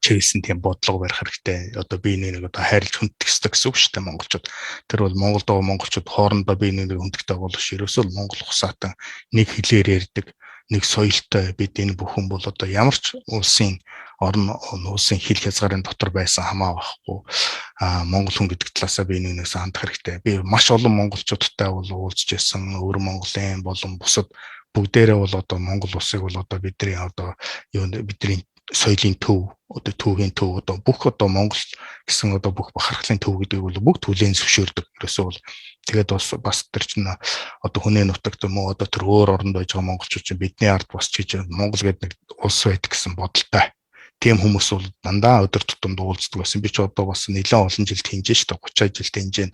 чиглэсэн тийм бодлого барих хэрэгтэй. Одоо би нэг одоо хайрлж хүндэтгэх ёстой гэсэн үг шүү дээ монголчууд. Тэр бол Монголд байгаа монголчууд хоорондоо би нэг хүндэтгтэй боловч ерөөсөө монгол ухсаатан нэг хэлээр ярьдаг, нэг соёлтой бид энэ бүхэн бол одоо ямар ч улсын орон улсын хил хязгаарын дотор байсан хамаа байхгүй. Монгол хүн гэдэг талаасаа би нэгнээс хандах хэрэгтэй. Би маш олон монголчуудтай бол уулзж байсан, өвөр Монголын болон бусад бүгдээрээ бол одоо Монгол улсыг бол одоо бидний одоо юу бидний соёлын төв, одоо түүхийн төв, одоо бүх одоо Монгол гэсэн одоо бүх бахархлын төв гэдгийг бол бүгд хүлээн зөвшөөрдөг. Ерөөсөө бол тэгээд бас тэр чинь одоо хүнээ нутагт юм уу одоо тэр өөр оронд байж байгаа монголчууд чинь бидний ард бас ч гэж Монгол гэдэг нэг улс байдаг гэсэн бодолтой. Тийм хүмүүс бол дандаа өдөр тутамд уулздаг байсан. Би ч одоо бас нэлээд олон жил тэнжээ шүү дээ. 30 жил тэнжээ.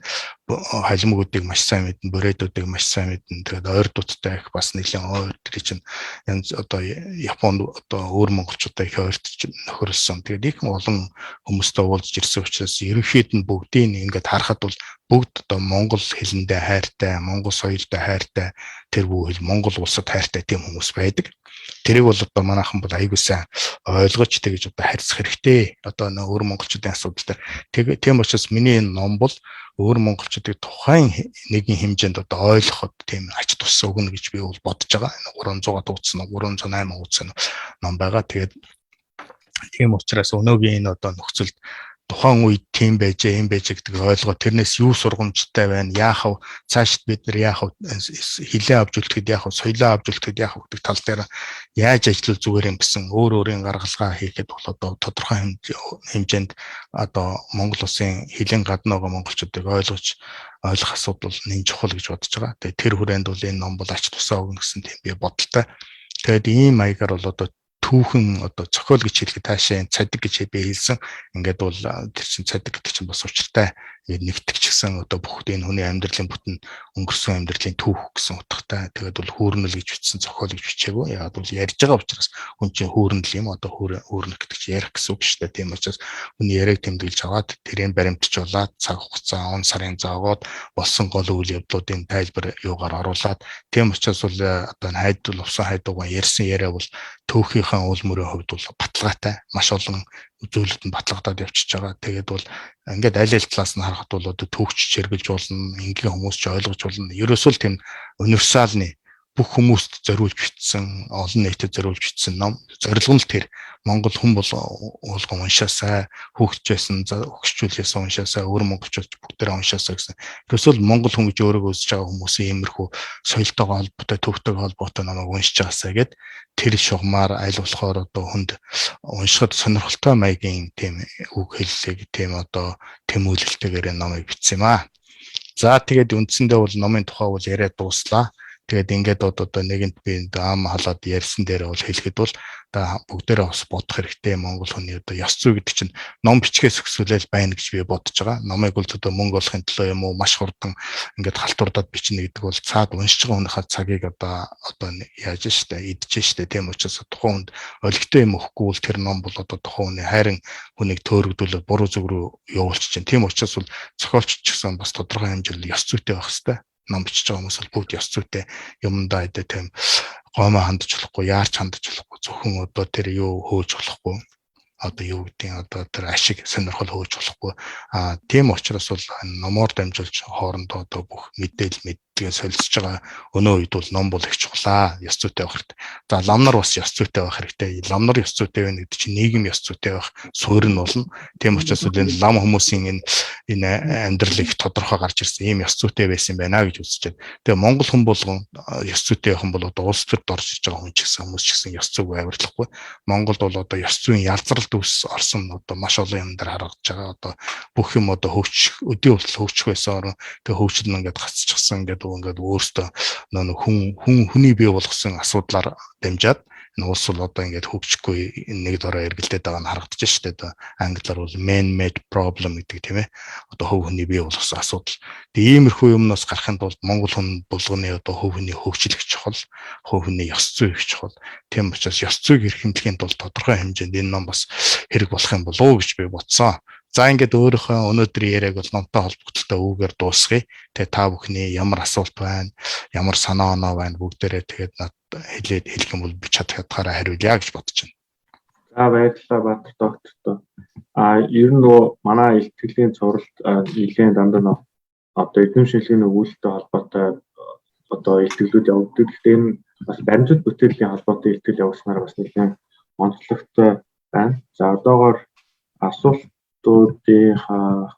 Халимгуудыг маш сайн мэднэ, бүрээдүүдийг маш сайн мэднэ. Тэгээд ойрдуудтай их бас нэлээд ойр тэр чинь янз одоо Японд одоо өөр монголчуудтай их ойрт нөхөрлөсөн. Тэгээд их олон хүмүүстэй уулзж ирсэн учраас ерөнхийд нь бүгдийг ингээд харахад бол бүгд одоо монгол хэлэндээ хайртай, монгол соёлдоо хайртай, тэр бүхэл монгол улсад хайртай тийм хүмүүс байдаг. Тэрийг бол одоо манайхан бол аягүй сайн ойлгож тэгж одоо харьцах хэрэгтэй. Одоо нөө өөр монголчуудын асуудал дээр. Тийм учраас миний энэ ном бол өөр монголчуудыг тухайн нэгэн хэмжээнд одоо ойлгоход тийм ач тус өгнө гэж би бол бодож байгаа. 300 хуудас, 308 хуудас ном байгаа. Тэгээд тийм учраас өнөөгийн энэ одоо нөхцөлд тухайн үед тийм байжээ, юм байжээ гэдэг ойлгоо тэрнээс юу сургамжтай байна, яах вэ, цаашд бид нар яах вэ, хилээ авч үлдэхэд яах вэ, соёлоо авч үлдэхэд яах вэ гэдэг тал дээр яаж ажиллах зүгээр юм гэсэн өөр өөрийн гаргалгаа хийхэд бол одоо тодорхой хэмжээнд одоо Монгол улсын хилийн гадна байгаа монголчуудыг ойлгож ойлгох асуудал нэн чухал гэж бодож байгаа. Тэгээд тэр хүрээнд бол энэ ном бол ач тусаа өгнө гэсэн тийм би бодолтой. Тэгээд ийм маягаар бол одоо түүхэн одоо зохиол гэж хэлэхэд таашаа цадиг гэж би хэлсэн. Ингээд бол тэр чинь цадиг гэдэг чинь бас учиртай. Нэгтгэж гисэн одоо бүх энэ хүний амьдралын бүтэн өнгөрсөн амьдралын түүх гэсэн утгатай. Тэгээд бол хүүрнэл гэж бичсэн, зохиол гэж бичээгүй. Яг бол ярьж байгаа учраас хүн чинь хүүрнэл юм одоо хүүрнэх гэдэг чинь ярих гэсэн үг шүү дээ. Тийм учраас хүний яриаг тэмдэглэж аваад тэрийг баримтжуулаад цаг хугацаа, он сарын зоогоод болсон гол үйл явдлуудын тайлбар юугаар оруулаад тийм учраас бол одоо хайд бол усан хайдуугаан ярьсан яриа бол түүхийнхээ уул мөрийн хувьд бол баталгаатай. Маш олон зүйлүүд нь батлагдаад явчихж байгаа. Тэгээд бол ингээд аль аль талаас нь харахад бол одоо түүхч чиргэлж болно, энгийн хүмүүс ч ойлгож болно. Ерөөсөө л тийм универсалны бүх хүмүүст зориулж бичсэн, олон нийтэд зориулж бичсэн ном. Зорилго нь л тэр Монгол хүн бол уулган уншаасай, хүүхдч байсан, өгчүүлээс уншаасай, өөр монголчууд бүгдээрээ уншаасай гэсэн. Ерөөсөө л монгол хүн гэж өөрийгөө үзэж байгаа хүмүүсийн иймэрхүү соёлтойгоо холбоотой, төвхтэйгөө холбоотой номыг уншиж байгаасай гэд тэр шугамар аль болохоор одоо хүнд уншихад сонирхолтой маягийн тийм үг хэллэг, тийм одоо тэмүүлэлтэйгээр номыг бичсэн юм аа. За тэгээд үндсэндээ бол номын тухай бол яриад дууслаа. Тэгээд ингээд одоо нэгэнт би ам халаад ярьсан дээр бол хэлэхэд бол одоо бүгдээрээ бас бодох хэрэгтэй. Монгол хүний одоо ёс зүй гэдэг чинь ном бичгээс өксүүлэл байна гэж би бодож байгаа. Номыг бол одоо мөнгө олохын төлөө юм уу маш хурдан ингээд халтурдаад бичнэ гэдэг бол цаад уншиж байгаа хүнийхээ цагийг одоо яаж штэ идэж штэ. Тийм учраас тухайн хүнд олигтой юм өгөхгүй бол тэр ном бол одоо тухайн хүний хайрын хүнийг төөрөгдүүлээд буруу зүг рүү явуулчих чинь. Тийм учраас бол зохиолч ч гэсэн бас тодорхой хэмжээнд ёс зүйтэй байх хэрэгтэй. Ном бичиж байгаа хүмүүс бол бүгд ёс зүйтэй, юмдаа эдэ тийм гомоо хандаж болохгүй, яарч хандаж болохгүй, зөвхөн одоо тэр юу хөөж болохгүй, одоо юу гэдгийг одоо тэр ашиг сонирхол хөөж болохгүй. А тийм учраас бол номоор дамжуулж хоорондоо одоо бүх мэдээлэл мэддгээ солилцож байгаа өнөө үед бол ном бол их чухлаа. Ёс зүйтэй байх хэрэгтэй. За, лам нар бас ёс зүйтэй байх хэрэгтэй. Лам нар ёс зүйтэй байна гэдэг чинь нийгэм ёс зүйтэй байх суурь нь болно. Тийм учраас бол энэ лам хүмүүсийн энэ амьдрал их тодорхой гарч ирсэн ийм ёс зүйтэй байсан байна гэж үзэж байна. Тэгээ Монгол хүн болгон ёс зүйтэй байх юм бол одоо улс төрд орж иж байгаа хүн ч гэсэн хүмүүс ч гэсэн ёс зүйг авирлахгүй. Монголд бол одоо ёс зүйн ялзралд үс орсон одоо маш олон юм дээр харагдаж байгаа. Одоо бүх юм одоо хөгжих өдийн хүртэл хөгжих байсан орон тэгээ хөгжил нь ингээд гацчихсан, ингээд өөртөө нөө хүн хүн хүний бий болгосон асуудлаар дамжаад энэ улс бол одоо ингээд хөгжихгүй нэг дорой эргэлдээд байгаа нь харагдаж шүү дээ. Англиар бол man made problem гэдэг, тийм ээ. Одоо хувь хүний бий болгосон асуудал. Тэгээ иймэрхүү юмнаас гарахын тулд Монгол хүн болгоны одоо хувь хүний хөгжил их чухал, хувь хүний ёс зүй их чухал. Тийм учраас ёс зүйг эрхэмлэхийн тулд тодорхой хэмжээнд энэ ном бас хэрэг болох юм болов уу гэж би бодсон. За, ингээд өөрийнхөө өнөөдрийн яриаг бол номтой холбогдлолтой үгээр дуусгая. Тэгээ та бүхний ямар асуулт байна, ямар санаа оноо байна, бүгдээрээ тэгээд над хэлээд хэлэх юм бол би чадах ядгаараа хариулъя гэж бодож байна. За, баярлалаа, Баатар доктортой. А ер нь нөгөө манай илтгэлийн цувралт нэлээд дандаа нөө одоо эрдэм шинжилгээний өгүүлэлттэй холбоотой одоо илтгэлүүд явагддаг. Гэхдээ энэ бас баримтат бүтээлийн холбоотой илтгэл явуулснаар бас нэлээд онцлогтой байна. За, одоогоор асуултуудынхаа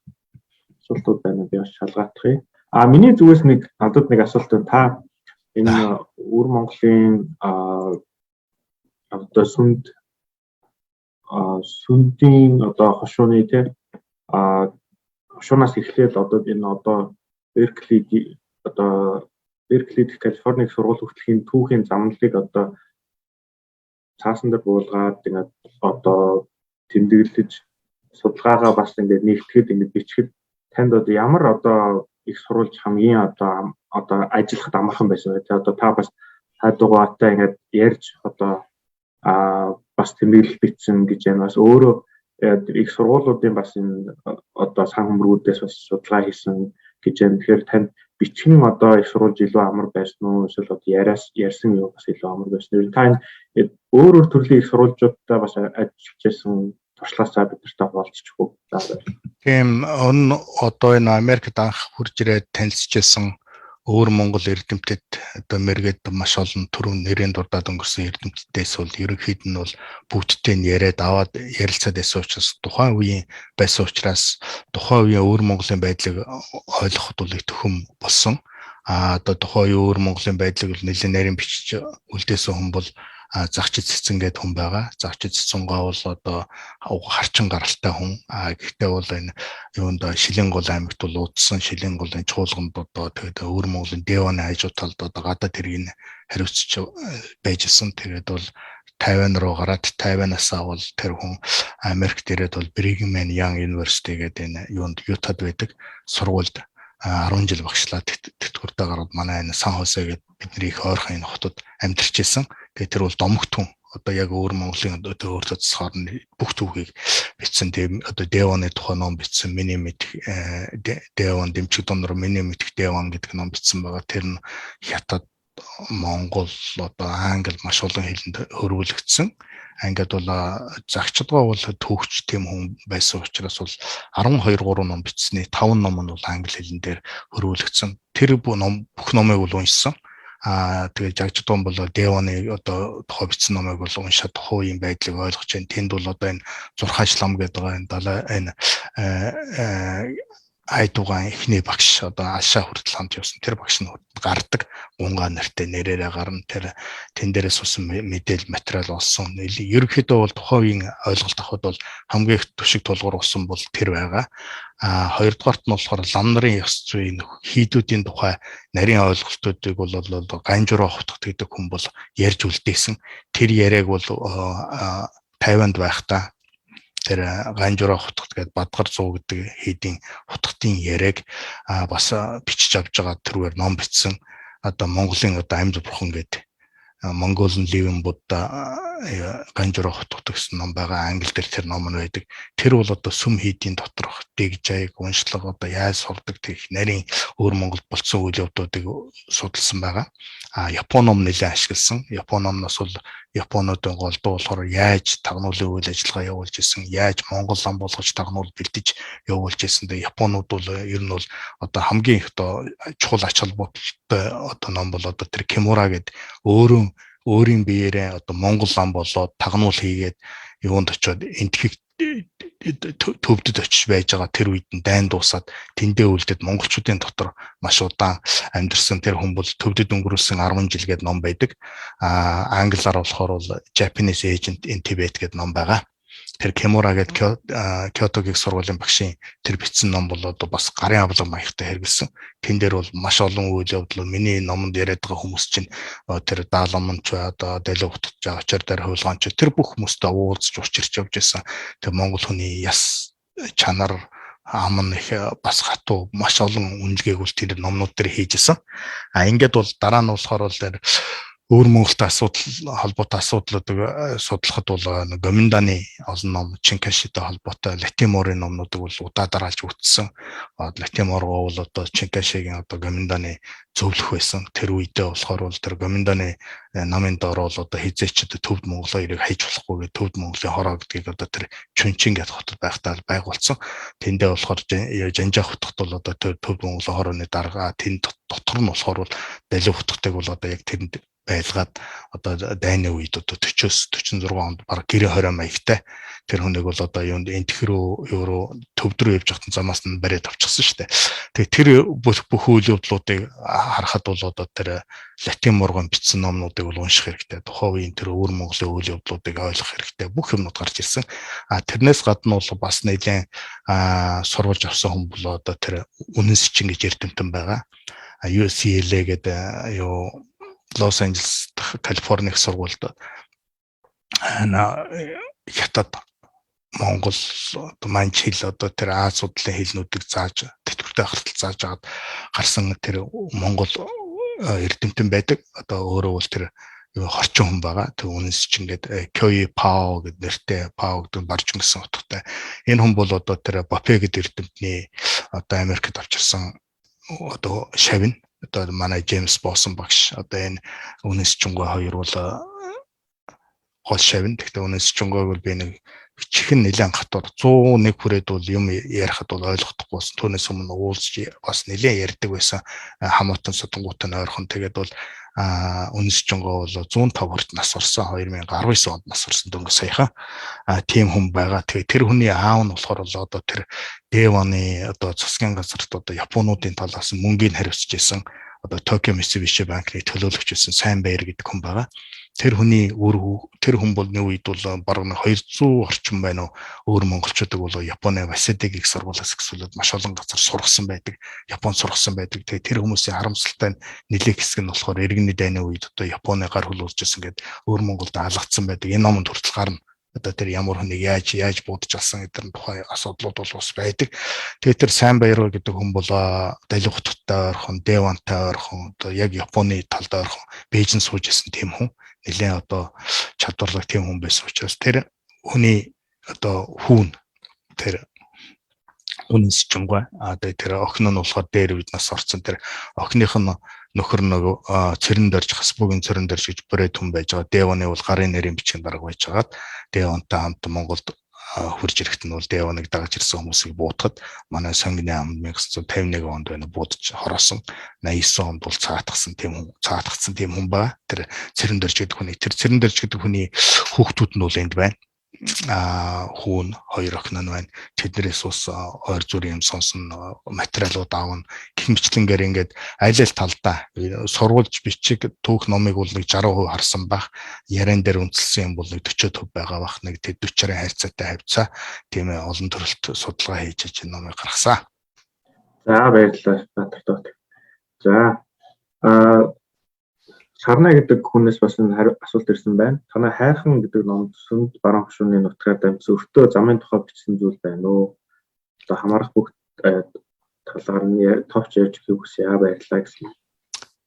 асуултууд байна, би бас шалгаадах. А миний зүгээс нэг надад нэг асуулт байна. Та энэ өвөр Монголын одоо сүндийн одоо хошууны, тий, хошуунаас эхлээд одоо энэ одоо Беркли, одоо Беркли дэх Калифорник сургууль хүртэлийн түүхийн замналыг одоо цаасан дээр буулгаад, ингээд одоо тэмдэглэж, судалгаагаа бас ингээд нэгтгэхэд, ингээд бичихэд танд одоо ямар одоо их сурвалж хамгийн одоо ажиллахад амархан байсан бэ? Одоо та бас хайдугаатай ингээд ярьж одоо бас тэмдэглэл бичсэн гэж байна. Бас өөрөө их сургуулиудын бас энэ одоо сан хөмргүүдээс бас судалгаа хийсэн гэж байна. Тэгэхээр танд бичгэн одоо их сурвалж илүү амар байсан уу? Эсвэл одоо яриас ярьсан юу бас илүү амар байсан уу? Та энэ өөр өөр төрлийн их сурвалжуудтай бас ажиллаж байсан туршлагаасаа бид нартай хуваалцчих уу? За. Тийм, одоо энэ Америкт анх хурж ирээд танилцж байсан өөр Монгол эрдэмтэд, одоо мэргэд маш олон түрүүн нэрийн дурдаад өнгөрсөн эрдэмтдээс бол ерөнхийд нь бол бүгдтэй нь яриад аваад ярилцаад байсан учраас, тухайн үеийн байсан учраас тухайн үеийн өвөр Монголын байдлыг ойлгоход бол их төхөм болсон. А одоо тухайн үеийн өвөр Монголын байдлыг бол нэлээд нарийн бичиж үлдээсэн хүн бол Загчид Цэцэн гэдэг хүн байгаа. Загчид Цэцэнгоо бол одоо харчин гаралтай хүн. А гэхдээ бол энэ юунд Шиленгол аймагт бол удсан, Шиленголын чуулганд одоо тэгээд өвөр Монголын Деваны хажуу талд одоо гадаад хэргийг хариуцж байж исэн. Тэгээд бол Тайван руу гараад, Тайванаас бол тэр хүн Америкт ирээд бол Brigham Young University гэдэг энэ юунд Ютад байдаг сургуульд 10 жил багшлаад тэтгэвртэй гараад манай энэ Сан Хосе гэдэг бидний их ойрхон энэ хотод амьдарч исэн. Тэгээ тэр бол домогт хүн. Одоо яг өөр Монголын одоо өөртөө засгаар нь бүх түүхийг бичсэн. Тийм, одоо Девоны тухай ном бичсэн. Миний мэдэх Девон дэмчиг донор, миний мэдэх Девон гэдэг ном бичсэн байгаа. Тэр нь хятад, Монгол, одоо англи маш олон хэлэнд хөрвүүлэгдсэн. Ингээд бол Загчдгаа бол түүхч тийм хүн байсан учраас бол 12 3 ном бичсэний 5 ном нь бол англи хэлэн дээр хөрвүүлэгдсэн. Тэр ном бүх номыг бол уншсан. Аа тэгээ Жагждуун бол Девоны одоо тухай бичсэн номыг бол уншаад тухайн үеийн байдлыг ойлгож байна. Тэнд бол одоо энэ Зурхаач лам гэдэг байгаа энэ далай энэ Айдугаан эхний багш одоо Алшаа хүртэл хамт явсан тэр багш нь гардаг, Гунгаа нэртэй нэрээрээ гарна. Тэр тэн дээрээс сусан мэдээлэл материал олсон. Ерөнхийдөө бол тухайн үеийн ойлголт авахд бол хамгийн их түшиг тулгуур болсон бол тэр байгаа. А хоёрдугаарт нь болохоор лам нарын ёс зүйн хийдүүдийн тухай нарийн ойлголтуудыг бол Ганжураа хотгот гэдэг хүн бол ярьж үлдээсэн. Тэр яриаг бол Тайванд байхдаа тэр Ганжураа хутгат гэдэг Бадгар зуу гэдэг хийдийн хутгатын яриаг бас бичиж авч байгаа, тэрүүгээр ном бичсэн. Одоо Монголын одоо амьд бурхан гэдэг Mongolian Living Buddha, Ганжураа хутгат гэсэн ном байгаа. Англи дээр тэр ном нь байдаг. Тэр бол одоо сүм хийдийн доторх дэгжайг, уншлага, одоо яаж сурдаг гэх нарийн өөр Монголд болцсон үйл явдлуудыг судалсан байгаа. А Япон ном нэлээд ашигласан. Япон номноос бол Японуудын голдуу болохоор яаж тагнуулын үйл ажиллагаа явуулж исэн, яаж Монгол лам болгож тагнуул бэлдэж явуулж исэн. Тэгээ Японууд бол ер нь бол одоо хамгийн их одоо чухал ач холбогдолтой одоо ном бол одоо тэр Кимура гэдэг өөрөө өөрийн биеэрээ одоо Монгол лам болоод тагнуул хийгээд юунд очиод Энэтхэг төвдөд очиж байж байгаа тэр үед нь дайн дуусаад тэндээ үлдээд монголчуудын дотор маш удаан амьдарсан тэр хүн бол төвдөд өнгөрүүлсэн 10 жил гээд ном байдаг. А англиар болохоор бол Japanese Agent in Tibet гээд ном байгаа. Тэр Кимура гээд Кёотогийн сургуулийн багшийн тэр бичсэн ном бол одоо бас гарын авлага маягтай хэрэгэлсэн. Тэн дээр бол маш олон үйл явдал, миний номонд яриад байгаа хүмүүс чинь тэр Даалам ч одоо Далив хутгад очоор дээр хувилгаан ч тэр бүх хүмүүстэй уулзч учирч явж исэн. Тэр монгол хүний яс чанар, ам нь их бас хатуу, маш олон үнэлгээг бол тэр номнууд дээр хийж исэн. А ингээд бол дараа нь болохоор бол тэр өөр Монголтой асуудал холбоотой асуудлуудыг судлахад бол Гоминданы олон ном, Чинкашитай холбоотой Латин морын номнуудыг бол удаа дараалж үтсэн. Латин моргоо бол одоо Чинкашигийн одоо Гоминданы зөвлөх байсан. Тэр үедээ болохоор бол тэр Гоминданы намын доор бол одоо хизээч одоо төвд Монголоо эрийг хайж болохгүй гэх төвд Монголын хороо гэдгийг одоо тэр Чүнчин гэдэг хотод байхдаа байгуулсан. Тэндээ болохоор Жанжаа хотод бол одоо төвд Монголын хорооны дарга, тэнд дотор нь болохоор бол Далив хотыг бол одоо яг тэрэнд байлгаад одоо дайны үед одоо 40-оос 46 онд баг гэрээ 20 маягтай тэр хүнийг бол одоо юунд Энтх рүү юу руу төвд рүү явж байхад замаас нь бариад авчихсан шүү дээ. Тэгээ тэр бүх үйл явдлуудыг харахад бол одоо тэр латин моргон бичсэн номнуудыг бол унших хэрэгтэй. Тухайн үеийн тэр өвөр Монголын үйл явдлуудыг ойлгох хэрэгтэй. Бүх юмнууд гарч ирсэн. А тэрнээс гадна бол бас нэлээд сурвалж авсан хүн бол одоо тэр үнэн сэчин гэж эрдэмтэн байгаа. UCLA гэдэг юу Лос Анжелес дахь Калифорни их сургуульд хятад, Монгол, одоо манч хэл, одоо тэр Аз судлалын хэлнүүдийг зааж, тэтгэвртэй хартал зааж агаад гарсан тэр Монгол эрдэмтэн байдаг. Одоо өөрөө бол тэр хорчин хүн байгаа. Тэр үнэнс чинь ингээд Кёи Пао гэд нэртэй, Пао гэдэг нь баржин гэсэн утгатай. Энэ хүн бол одоо тэр Бапе гэдэг эрдэмтний одоо Америкт авчирсан одоо шавь. Одоо манай Джеймс Босон багш, одоо энэ үнэнс чунгай хоёр бол гол шавь. Гэхдээ үнэнс чунгайг бол би нэг чихэн нэлээд хатуур 101 хүрээд бол юм ярихад бол ойлгохдохгүй байсан. Түүнээс өмнө уулзч бас нэлээд ярьдаг байсан. Хамаатан содонгуутай ойрхон. Тэгээд бол үнэнс чунгай бол 105 хүрт нас орсон. 2019 онд нас орсон дөнгөж саяхан. Тийм хүн байгаа. Тэгээд тэр хүний аав нь болохоор бол одоо тэр Дэваны одоо засгийн газарт одоо Японуудын талаас мөнгийг хариуцж исэн, одоо Токио Mitsubishi банкны төлөөлөгч байсан Сайн Баяр гэдэг хүн байгаа. Тэр хүний үр тэр хүн бол нэг үед бол бараг 200 орчим байна уу өөр монголчуудыг бол Японы Васадыг их сургуулиас гэсүүлээд маш олон газар сургасан байдаг. Японд сургасан байдаг. Тэгээ тэр хүмүүсийн харамсалтай нь нэлээх хэсэг нь болохоор иргэний дайны үед одоо Японы гар хөл болж исэн гэдэг өөр Монголд алгацсан байдаг. Энэ номонд хүртэл гарна. Одоо тэр ямар хүнийг яаж яаж буудаж алсан гэдэг тухай асуудлууд бол бас байдаг. Тэгээ тэр Сайн Баяр гэдэг хүн бол Далив хоттой ойрхон, Дэвантай ойрхон, одоо яг Японы талд ойрхон Бээжин сууж исэн тийм хүн. Нэлээд одоо чадварлаг тийм хүн байсан учраас тэр хүний одоо хүүн тэр үнэнс чунгай. А тэгээ тэр охин нь болохоор дээр үед нас орсон. Тэр охиных нь нөхөр нөгөө цэрэн дөрж, Хасбугийн цэрэн дөрж гэж бүрээд хүн байж байгаа. Дэваны бол гарын нэрийн бичгийн дарга байж байгаад Дэвантай хамт Монголд хурж ирэхэд нь бол Дэваныг дагаж ирсэн хүмүүсийг буудахад манай сонгины ам 1951 онд байна буудаж хороосон. 89 онд бол цаатгсан тийм хүн, цаатгцсан тийм хүн байгаа. Тэр цэрэн дөрж гэдэг хүний, тэр цэрэн дөрж гэдэг хүний хүүхдүүд нь бол энд байна. Хүүн хоёр охин нь байна. Тэднээс бас ойр зүрийн юм сонсон, материалууд аавна. Гэх мэтлэнгээр ингээд аль аль талдаа сургуулж бичиг түүх номыг бол нэг 60% харсан байх. Яриан дээр үндэслэсэн юм бол нэг 40% байгаа бах. Нэг тэд 40-ын харьцаатай хавцаа. Тийм ээ, олон төрөлт судалгаа хийж энэ номыг гаргасан. За, баярлалаа, Баатар доктор. За, Сарна гэдэг хүнээс бас энэ асуулт ирсэн байна. Танай «Хайрхан» гэдэг номд Сүнд баруун хошууны нутгаар дамжсан өртөө замын тухай бичсэн зүйл байна уу? Одоо хамаарах бүх талаар нь товч ярьж өгөхийг хүсье. Баярлалаа гэсэн.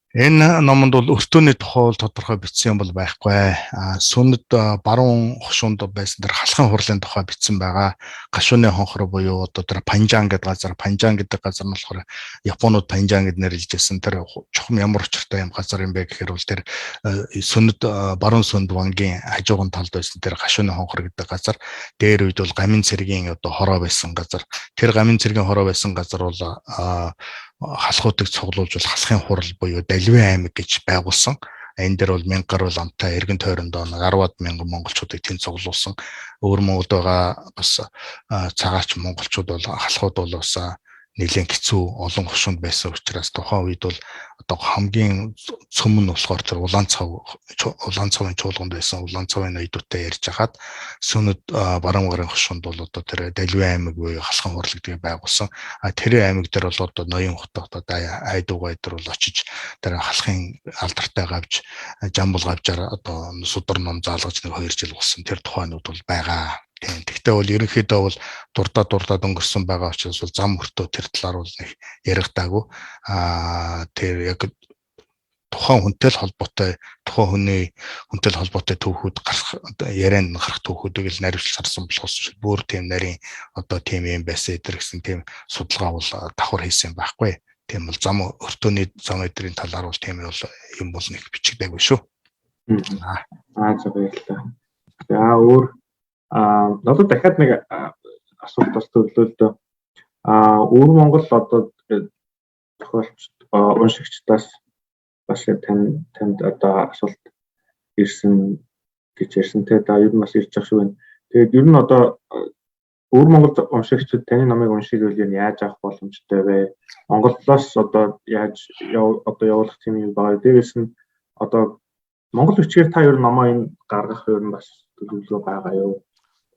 Энэ номонд бол өртөөний тухай бол тодорхой бичсэн юм бол байхгүй. Сүнд баруун хошуунд байсан тэр халахын хурлын тухай бичсэн байгаа. Гашууны хонхор буюу одоо тэр Панжан гэдэг газар, Панжан гэдэг газар нь болохоор Японууд Панжан гэд нэрлэж байсан. Тэр чухам ямар учиртай юм газар юм бэ гэхээр бол тэр Сүнд, баруун Сүнд вангийн хажууган талд байсан тэр гашууны хонхор гэдэг газар дээр үед бол гамин цэргийн одоо хороо байсан газар. Тэр гамин цэргийн хороо байсан газар бол халахуудыг цуглуулж бол халахын хурал буюу Даливын аймаг гэж байгуулсан. Энэ дээр бол 1000 гаруй ламтай эргэн тойрондоо 10-аад мянган монголчуудыг тэнд цуглуулсан. Өөр Монголд байгаа бас цагаач монголчууд бол халахууд бол бас нэлээд хэцүү олон хошуунд байсан учраас тухайн үед бол одоо хамгийн цөм нь болохоор тэр улаан цав, улаан цавын чуулганд байсан улаан цавын ноёдуудтай ярьж хахад Сүнэд баруун гарын хошуунд бол одоо тэр Даливын аймаг буюу халахын хурал гэдгийг байгуулсан. А тэр аймаг дээр бол одоо ноён хотод одоо айдууга дээр бол очиж тэр халахын алдартай гавж жамбул гавжаар одоо судар ном заалгаж нэг 2 жил болсон тэр тухайнууд бол байгаа. Тийм. Тэгтээ бол ерөнхийдөө бол дурдаад өнгөрсөн байгаа учраас бол зам өртөө тэр талаар бол нэг яригдаагүй. Тэр яг тухайн хүнтэй л холбоотой, тухайн хүний хүнтэй л холбоотой түүхүүд гарах, ярианд гарах түүхүүдийг л наривчлж харсан болохоос бүр тийм нарийн одоо тийм юм байсан эдэр гэсэн тийм судалгаа бол давхар хийсэн байхгүй. Тийм бол зам өртөөний зам эдрийн талаар бол тийм бол юм бол нэг бичигдээгүй шүү. За, баярлалаа. За, өөр надад дахиад нэг асуулт бас төрлөө л дөө. Өвөр Монгол одоо зохиолч уншигчдаас бас танд одоо асуулт ирсэн гэж ярьсан те. Да, ер нь бас ирж байгаа шүү байна. Тэгээд ер нь одоо Өвөр Монгол уншигчид таны номыг уншиг гэвэл ер нь яаж авах боломжтой вэ? Монголоос одоо яаж одоо явуулах тийм юм байгаа. Дээрээс нь одоо монгол бичгээр та ер нь номоо энэ гаргах ер нь бас төлөвлөгөө байгаа юу?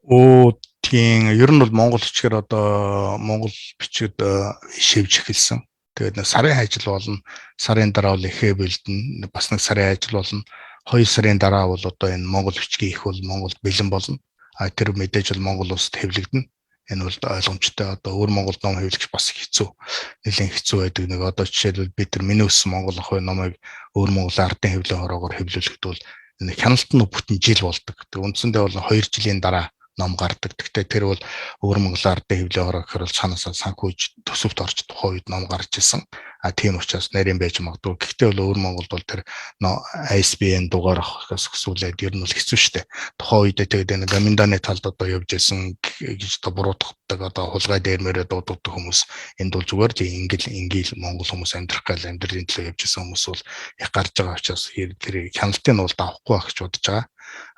Оо, тийм, ер нь бол монгол бичгээр одоо монгол бичгэд шивж эхэлсэн. Тэгээд нэг сарын ажил болно. Сарын дараа бол эхээ бэлдэнэ. Бас нэг сарын ажил болно. 2 сарын дараа бол одоо энэ монгол бичгийн их бол Монголд бэлэн болно. А тэр мэдээж бол Монгол улсад хэвлэгдэнэ. Энэ бол ойлгомжтой, одоо өвөр Монгол ном хэвлэх бас хэцүү. Нэлээд хэцүү байдаг. Нэг одоо жишээлбэл бид нар миний өссөн монгол охин номыг өвөр Монгол ардын хэвлэлийн хороогоор хэвлүүлэхэд бол энэ хяналт нь бүтэн жил болдог. Тэг үндсэндээ бол 2 жилийн дараа ном гардаг. Гэхдээ тэр бол өвөр Монгол ардын хэвлэлийн хороо гэхээр бол цаанаасаа санхүүж төсөвт орж тухайн үед ном гарч исэн. А тийм учраас нарийн байж магадгүй. Гэхдээ бол өвөр Монголд бол тэр ISBN дугаар авахаас өсвөлээд ер нь бол хэцүү шттэ. Тухайн үедээ тэгээд энэ Гаминданы талд одоо явж исэн гэж одоо буруутгадаг, одоо хулгай дээрмээрээ дууддаг хүмүүс энд бол зүгээр тийм ингил ингийл монгол хүмүүс амьдрах гал амьдралын төлөө явж исэн хүмүүс бол их гарч байгаа учраас тэр хяналтыг нь бол давахгүй байх гэж бодож байгаа.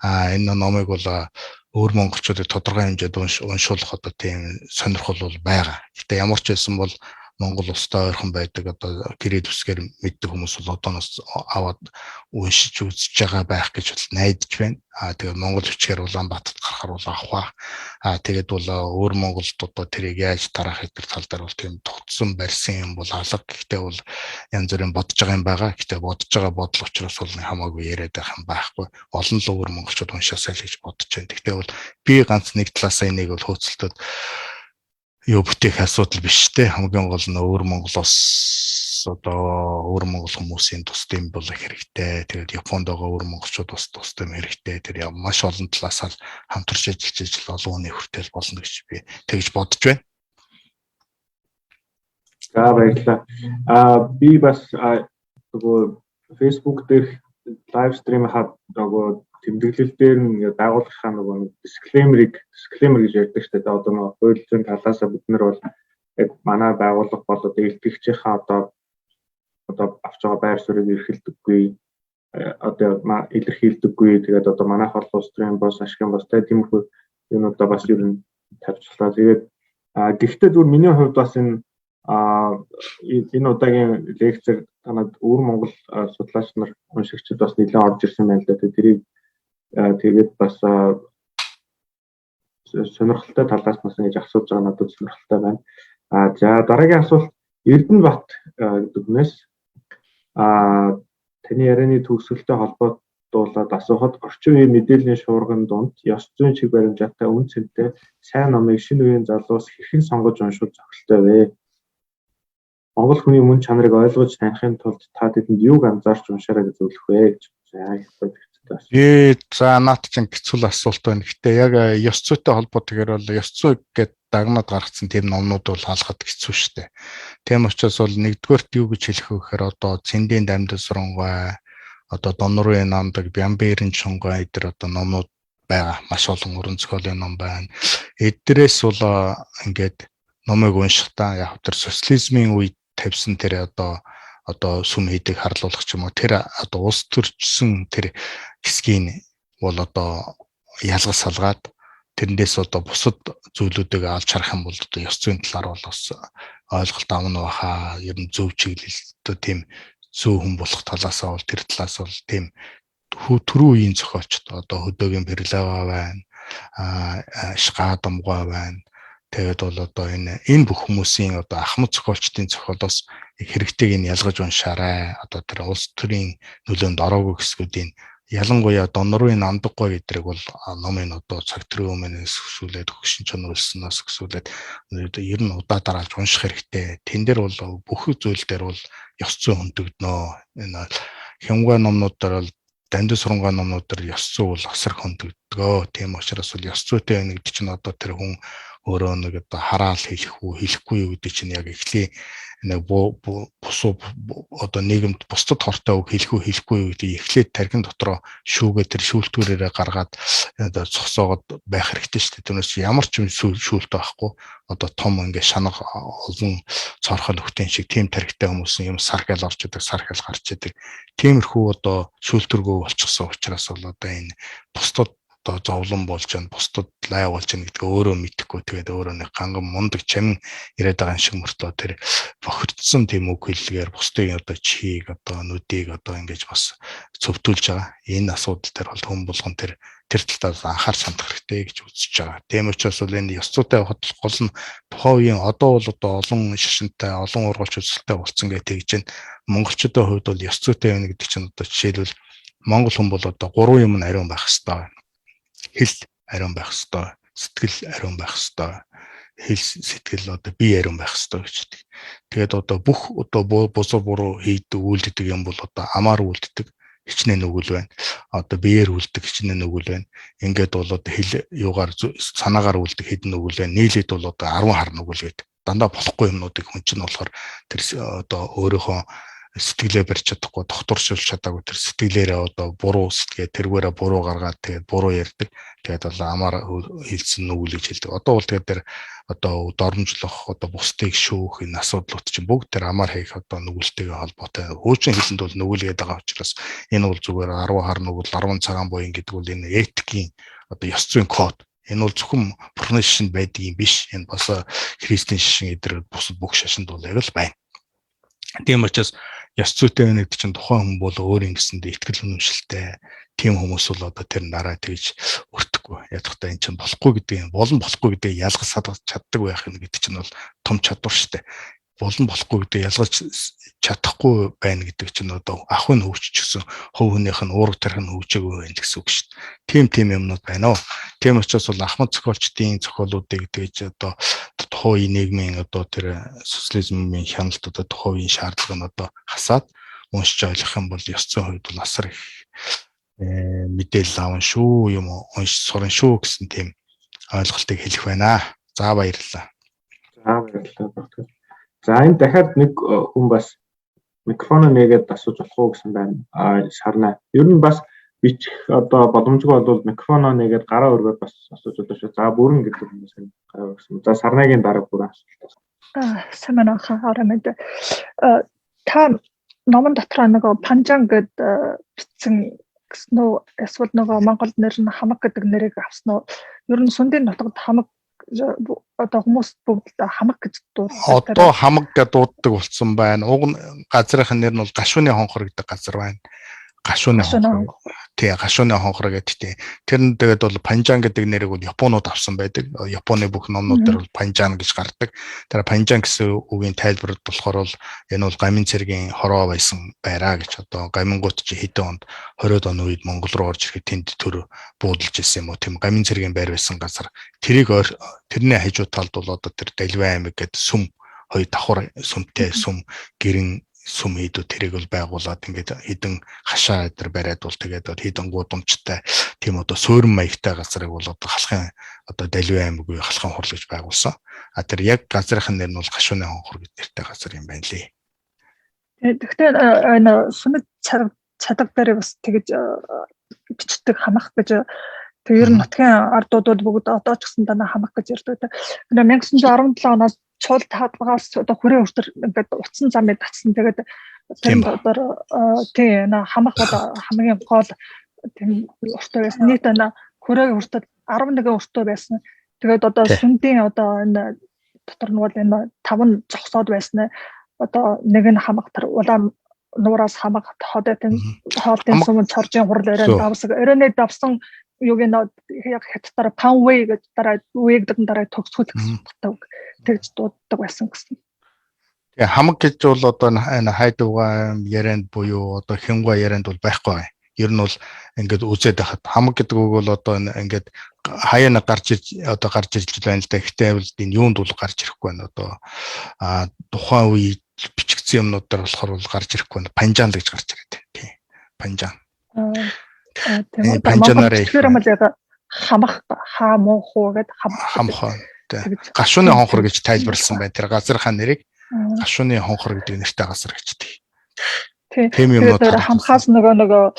А энэ номыг бол өөр монголчуудыг тодорхой хэмжээд уншуулах одоо тийм сонирхол бол байгаа. Гэтэ ямар ч байсан бол Монгол улстай ойрхон байдаг одоо гэрээ төсгээр мэддэг хүмүүс бол одооноос аваад уншиж үзэж байгаа байх гэж бол найдаж байна. Тэгээд монгол бичгээр Улаанбаатарт гарахаар бол авах ба. Тэгээд бол өөр Монголд одоо тэрийг яаж тараах гэдэг тал дээр бол тийм тогтсон барьсан юм бол алга. Гэхдээ бол янз бүрийн бодож байгаа юм байгаа. Гэхдээ бодож байгаа бодол учраас бол хамаагүй яриад байх юм байхгүй. Олон л өөр монголчууд уншаасай л гэж бодож байна. Гэхдээ бол би ганц нэг талаасаа энийг бол хөөцөлтөд юу бүтээх асуудал биш те. Хамгийн гол нь өөр Монголоос одоо өөр Монгол хүмүүсийн тусдим бол хэрэгтэй. Тэгээд Японд байгаа өөр монголчууд бас тусдим хэрэгтэй. Тэр маш олон талаас нь хамтарч ажиллаж ижил олон хүний хүртэл болно гэж би тэгж бодож байна. За, баярлалаа. Би бас нөгөө Facebook дээр live stream хаад нөгөө тэмдэглэл дээр нь ингээд байгууллагынхаа нөгөө disclaimer гэж ярьдаг шүү дээ. Одоо нөгөө хууль зүйн талаасаа бид нар бол яг манай байгууллага бол одоо илтгэгчийнхаа одоо авч байгаа байр суурийг эрхэлдэггүй, одоо илэрхийлдэггүй. Тэгээд одоо манайх бол улс төрийн бос, ашигын бос, тиймэрхүү юунуудаа бас ер нь тавьчихлаа. Тэгээд гэхдээ зүгээр миний хувьд бас энэ энэ удаагийн лекцээр танад өвөр Монгол судлаач нар, уншигчид бас нэлээд орж ирсэн байна л да. Тэрийг тэгээд бас сонирхолтой талаас нас ингэж асууж байгаа надад сонирхолтой байна. За, дараагийн асуулт Эрдэнэбат гэдэг хүнээс таны ярианы төгсгөлтэй холбоотуулаад асуухад орчин үеийн мэдээллийн шуурган дунд ёс зүйн чиг баримжаатай, үн цэнтэй сайн номыг шинэ үеийн залуус хэрхэн сонгож уншвал зохилтой вэ? Монгол хүний мөн чанарыг ойлгож таних тулд та тэдэнд юуг анзаарч уншаарай гэж зөвлөх вэ гэж. За, их гоё. За, наад чинь хэцүү асуулт байна. Гэтэ яг ёс зүйтэй холбоотойгоор бол ёс зүй гэдэг дагнаад гаргацсан тийм номнууд бол хаалхад хэцүү шүү дээ. Тийм учраас бол нэгдүгээрт юу гэж хэлэх вэ гэхээр одоо Цэндийн дамдал сурангай, одоо Донрын намдаг, Бямберийн чунгай эдэр одоо номнууд байгаа. Маш олон уран зохиолын ном байна. Эдгээрээс бол ингээд номыг уншихдаа яг тэр социализмын үед тавьсан тэр одоо сүм хийдэг харлуулах ч юм уу, тэр одоо улс төрчсөн тэр хэсгийг бол одоо ялгаж салгаад тэрнээс одоо бусад зүйлүүдийг алж харах юм бол одоо ёс зүйн талаар бол бас ойлголт авна баха. Ер нь зөв чиглэл, одоо тийм зөв хүн болох талаасаа бол тэр талаас бол тийм түрүү үеийн зохиолчд одоо Хөдөөгийн Берлава байна, Шгаадамгай байна. Тэгээд бол одоо энэ бүх хүмүүсийн одоо ахмад зохиолчдын зохиолоос хэрэгтэйг нь ялгаж уншаарай. Одоо тэр улс төрийн нөлөөнд ороогүй хэсгүүдийн, ялангуяа Донрын Нандаггой гэдрэг бол номын одоо цаг тэрийн өмнөөс өсвөлээд хөгшин чанар үлснээс өсвөлээд ер нь удаа дараалж унших хэрэгтэй. Тэн дээр бол бүх зүйл дээр бол ёс зүй хөндөгдөнө. Энэ хямгай номнууд дээр бол, дамдын сурангай номнууд дээр ёс зүй бол асар хөндөгдгөө. Тийм учраас бол ёс зүйтэй байна гэдэг чинь одоо тэр хүн өөрөө нэг одоо хараал хэлэх үү, хэлэхгүй юу гэдэг чинь яг эхлэе нэг бусуу одоо нийгэмд бусдад хортой үг хэлэх үү, хэлэхгүй юу гэдэг эхлээд тархин дотроо шүүгээ тэр шүүлтүүрээрээ гаргаад одоо зогсоогод байх хэрэгтэй шүү дээ. Түүнээс ямар ч юм шүүлт байхгүй, одоо том ингээ шанга олон цоорхол нөхтөн шиг тийм тархитай хүмүүс юм сархал орж идэг, сархал гарч идэг. Тиймэрхүү одоо шүүлтүүргөө болчихсон учраас бол одоо энэ бусдад одоо зовлон болж байна, бусдад лай болж байна гэдгээ өөрөө мэдэхгүй, тэгээд өөрөө нэг ганган мундаг чамин яриад байгаа юм шиг мөртлөө тэр бохирдсон тийм үг хэллэгээр бусдын одоо чихийг, одоо нүдийг одоо ингэж бас цөвтүүлж байгаа. Энэ асуудал дээр бол хүн болгон тэр тэр талаас анхаарч хандах хэрэгтэй гэж үзэж байгаа. Тийм учраас бол энэ ёс зүйтэй явахад гол нь тухайн үеийн одоо бол одоо олон шашинтай, олон ургалч үзэлтэй болсон гэж тэгж байна. Монголчуудын хувьд бол ёс зүйтэй байна гэдэг чинь одоо жишээлбэл Монгол хүн бол одоо гурван юм нь ариун байх ёстой. Хэл ариун байх ёстой, сэтгэл ариун байх ёстой, хэл, сэтгэл, одоо бие ариун байх ёстой гэж хэлдэг. Тэгээд одоо бүх одоо бусуу буруу хийдэг, үйлддэг юм бол одоо амаар үйлддэг хичнээн нүгэл байна. Одоо биеэр үлддэг хичнээн нүгэл байна. Ингээд бол одоо хэл юугаар санаагаар үлддэг хэдэн нүгэл байна. Нийлээд бол одоо 10 хар нүгэл гэдэг. Дандаа болохгүй юмнуудыг хүн чинь болохоор тэр одоо өөрийнхөө сэтгэлээ барьж чадахгүй, тогтворшуулж чадаагүй тэр сэтгэлээрээ одоо буруу сэтгэе тэргээрээ буруу гаргаад тэгээд буруу ярьдаг. Тэгээд бол амаар хэлсэн нүгэл гэж хэлдэг. Одоо бол тэгээд тэр одоо доромжлох, одоо бусдыг шүүх энэ асуудлууд чинь бүгд тэр амаар хийх одоо нүгэлтэйгээ холбоотой. Хуучин хэлэнд бол нүгэл гэдэг байгаа учраас энэ бол зүгээр 10 хар нүгэл, 10 цагаан буян гэдэг бол энэ этикийн одоо ёс зүйн код. Энэ бол зөвхөн бурхны шашинд байдаг юм биш. Энэ бас христийн шашин эдгээр бусад бүх шашинд бол яг л байна. Тийм учраас ёс зүйтэй байна гэдэг чинь тухайн хүн бол өөр ингэсэндээ итгэл үнэмшилтэй тийм хүмүүс бол одоо тэр нараа тэгж өртөхгүй. Ядахтаа эн чинь болохгүй гэдэг юм, болон болохгүй гэдэг ялгаж садгаж чаддаг байх юм гэдэг чинь бол том чадвар шүү дээ. Болон болохгүй гэдэг ялгаж чадахгүй байна гэдэг чинь одоо ахуйн хөгжиж гэсэн хувь хүнийх нь уурга тарих нь хөгжөөгүй байна гэсэн үг шүү дээ. Тийм тийм юмнууд байна уу. Тийм учраас бол ахмад зохиолчдын зохиолуудыг тэгж одоо тухайн үеийн нийгмийн одоо тэр социализмын хяналт, одоо тухайн үеийн шаардлага нь одоо хасаад уншиж ойлгох юм бол ёс зүйн хувьд бол асар их мэдээлэл аван шүү, юм уншиж суран шүү гэсэн тийм ойлголтыг хэлэх байна. За, баярлалаа. За, баярлалаа, доктор. За, энэ дахиад нэг хүн бас микрофоноо нээгээд асууж болох уу гэсэн байна. Шарнаа. Ер нь бас бичих одоо боломжгүй бол микрофоноо нээгээд гараа өргөөд бас асууж болно шүү. За, бүрэн гэдэг хүмүүс гараа өргөсөн. За, Сарнагийн дараа бүрэн асуулт. Сайн байна уу, орой мэнд. Та номон дотроо нөгөө панжан гэд бичсэн гэсэн үү? Эсвэл нөгөө Монгол нэр нь хамаг гэдэг нэрийг авсан уу? Ер нь Сүндийн нутагт хамаг одоо хүмүүс бүгд хамаг гэж дууддаг. Одоо хамаг гэж дууддаг болсон байна. Уг нь газрын нэр нь бол Гашууны хонхор гэдэг газар байна. Гашууны хонхор. Тий, гашууны хонхор гэдэг тий. Тэр нь тэгээд бол Панжан гэдэг нэрийг бол Японууд авсан байдаг. Японы бүх номнууд дээр бол Панжан гэж гардаг. Тэр Панжан гэсэн үгийн тайлбарт болохоор бол энэ бол гамин цэргийн хороо байсан байраа гэж одоо гамингууд чи хэдэн онд 20-од оны үед Монгол руу орж ирэхэд тэнд төр буудалж ирсэн юм уу? Тийм гамин цэргийн байр байсан газар. Тэрийг тэрний хажуу талд бол одоо тэр Даливан аймаг гэдэг сүм хоёр давхар сүмтэй сүм гэрэн сүм хийдүү тэрийг бол байгуулад ингээд хідэн хашаа өдр бариад бол тэгээд хідэн гудамжтай тийм одоо суурин маягтай газрыг бол одоо халахын одоо Даливан аймаг буюу халахын хурал гэж байгуулсан. А тэр яг газрын нэр нь бол Гашууны хонхор гэдэг нэртэй газар юм байна лээ. Тэгэхдээ энэ сүмэд чадаг дээр бас тэгж бичдэг хамах гэж. Тэг ер нь нутгийн ардуудууд бүгд одоо ч гэсэн дандаа хамах гэж ярьдаг. 1917 оноос чул таадгаас одоо хүрээ хүртэл ингээд утсан замыг татсан. Тэгээд тэр одоо тий энэ хамах одоо хамгийн гол тийм өртөө байсан. Нийт энэ хүрээ хүртэл 11 өртөө байсан. Тэгээд одоо сүндийн одоо энэ дотор нь бол энэ 5 нь зогсоод байсан. Одоо нэг нь хамах тэр улаан нуураас хамах хотын хоолтын сүм цоржийн хурал орой давсаг оройны давсан юуг нь яг хятадаар панвей гэж дараа үеэгдэн дараа төгсгөл гэсэн утгатай үг тэгж дууддаг байсан гэсэн. Тэгээ хамаг гэж бол одоо энэ хайдугаа ярианд буюу одоо хингуа ярианд бол байхгүй байна. Ер нь бол ингээд үзээд байхад хамаг гэдэг үг бол одоо ингээд хаяа нэг гарч ирж одоо гарч ирж байна л да. Гэхдээ бол энэ юунд бол гарч ирэхгүй байна. Одоо а тухайн үе бичигдсэн юмнууд дээр болохоор бол гарч ирэхгүй байна. Панжан л гэж гарч ирээд байна. Тийм. Панжан. Тийм. Панжанаар их юм л яг хамах хаа муу хуу гэд хамах. Гашууны хонхор гэж тайлбарласан байна. Тэр газрынхаа нэрийг гашууны хонхор гэдэг нэртэй газар гэж тий. Тийм юмнууд хамхаас нөгөө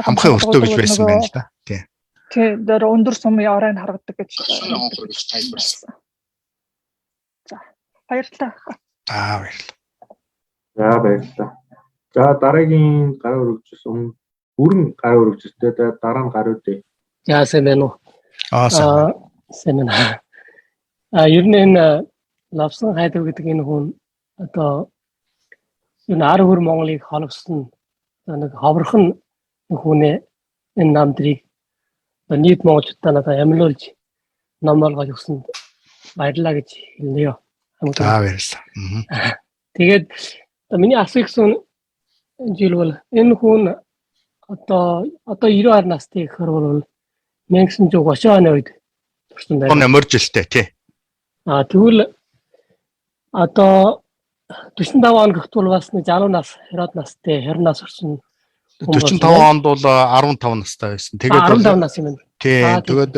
хамхын өртөө гэж байсан байна л да. Тий. Тий, дээр өндөр сум оройн харгадаг гэж гашууны хонхор гэж тайлбарласан. За, баярлалаа. Аа, баярлалаа. За, баярлалаа. За, дараагийн гараа өргөжсөн бүрэн гараа өргөжстэй дараа нь гарууд дээ. За, сайн байна уу? Аа, сайн байна. А ер нь энэ Лавсан хайдав гэдэг энэ хүн одоо энэ ар хөр Монголыг холбосон нэг ховорхон хүнээ энэ намдрыг нийт монголчуудаа надад амлуулж ном болгож өгсөнд баярлалаа гэж хэлнэ. За, баярлалаа. Тэгээд миний асуух гэсэн зүйл бол энэ хүн одоо 92 настай гэхээр бол 1930 оны үед төрсэн байна. Морь жилтэй тий. А тэгвэл одоо 45 он гэх тул бас нэг 60 нас, 90 настай, 20 нас орсон. 45 онд бол 15 настай байсан. Тэгээд 15 нас юм байна. Тий, тэгээд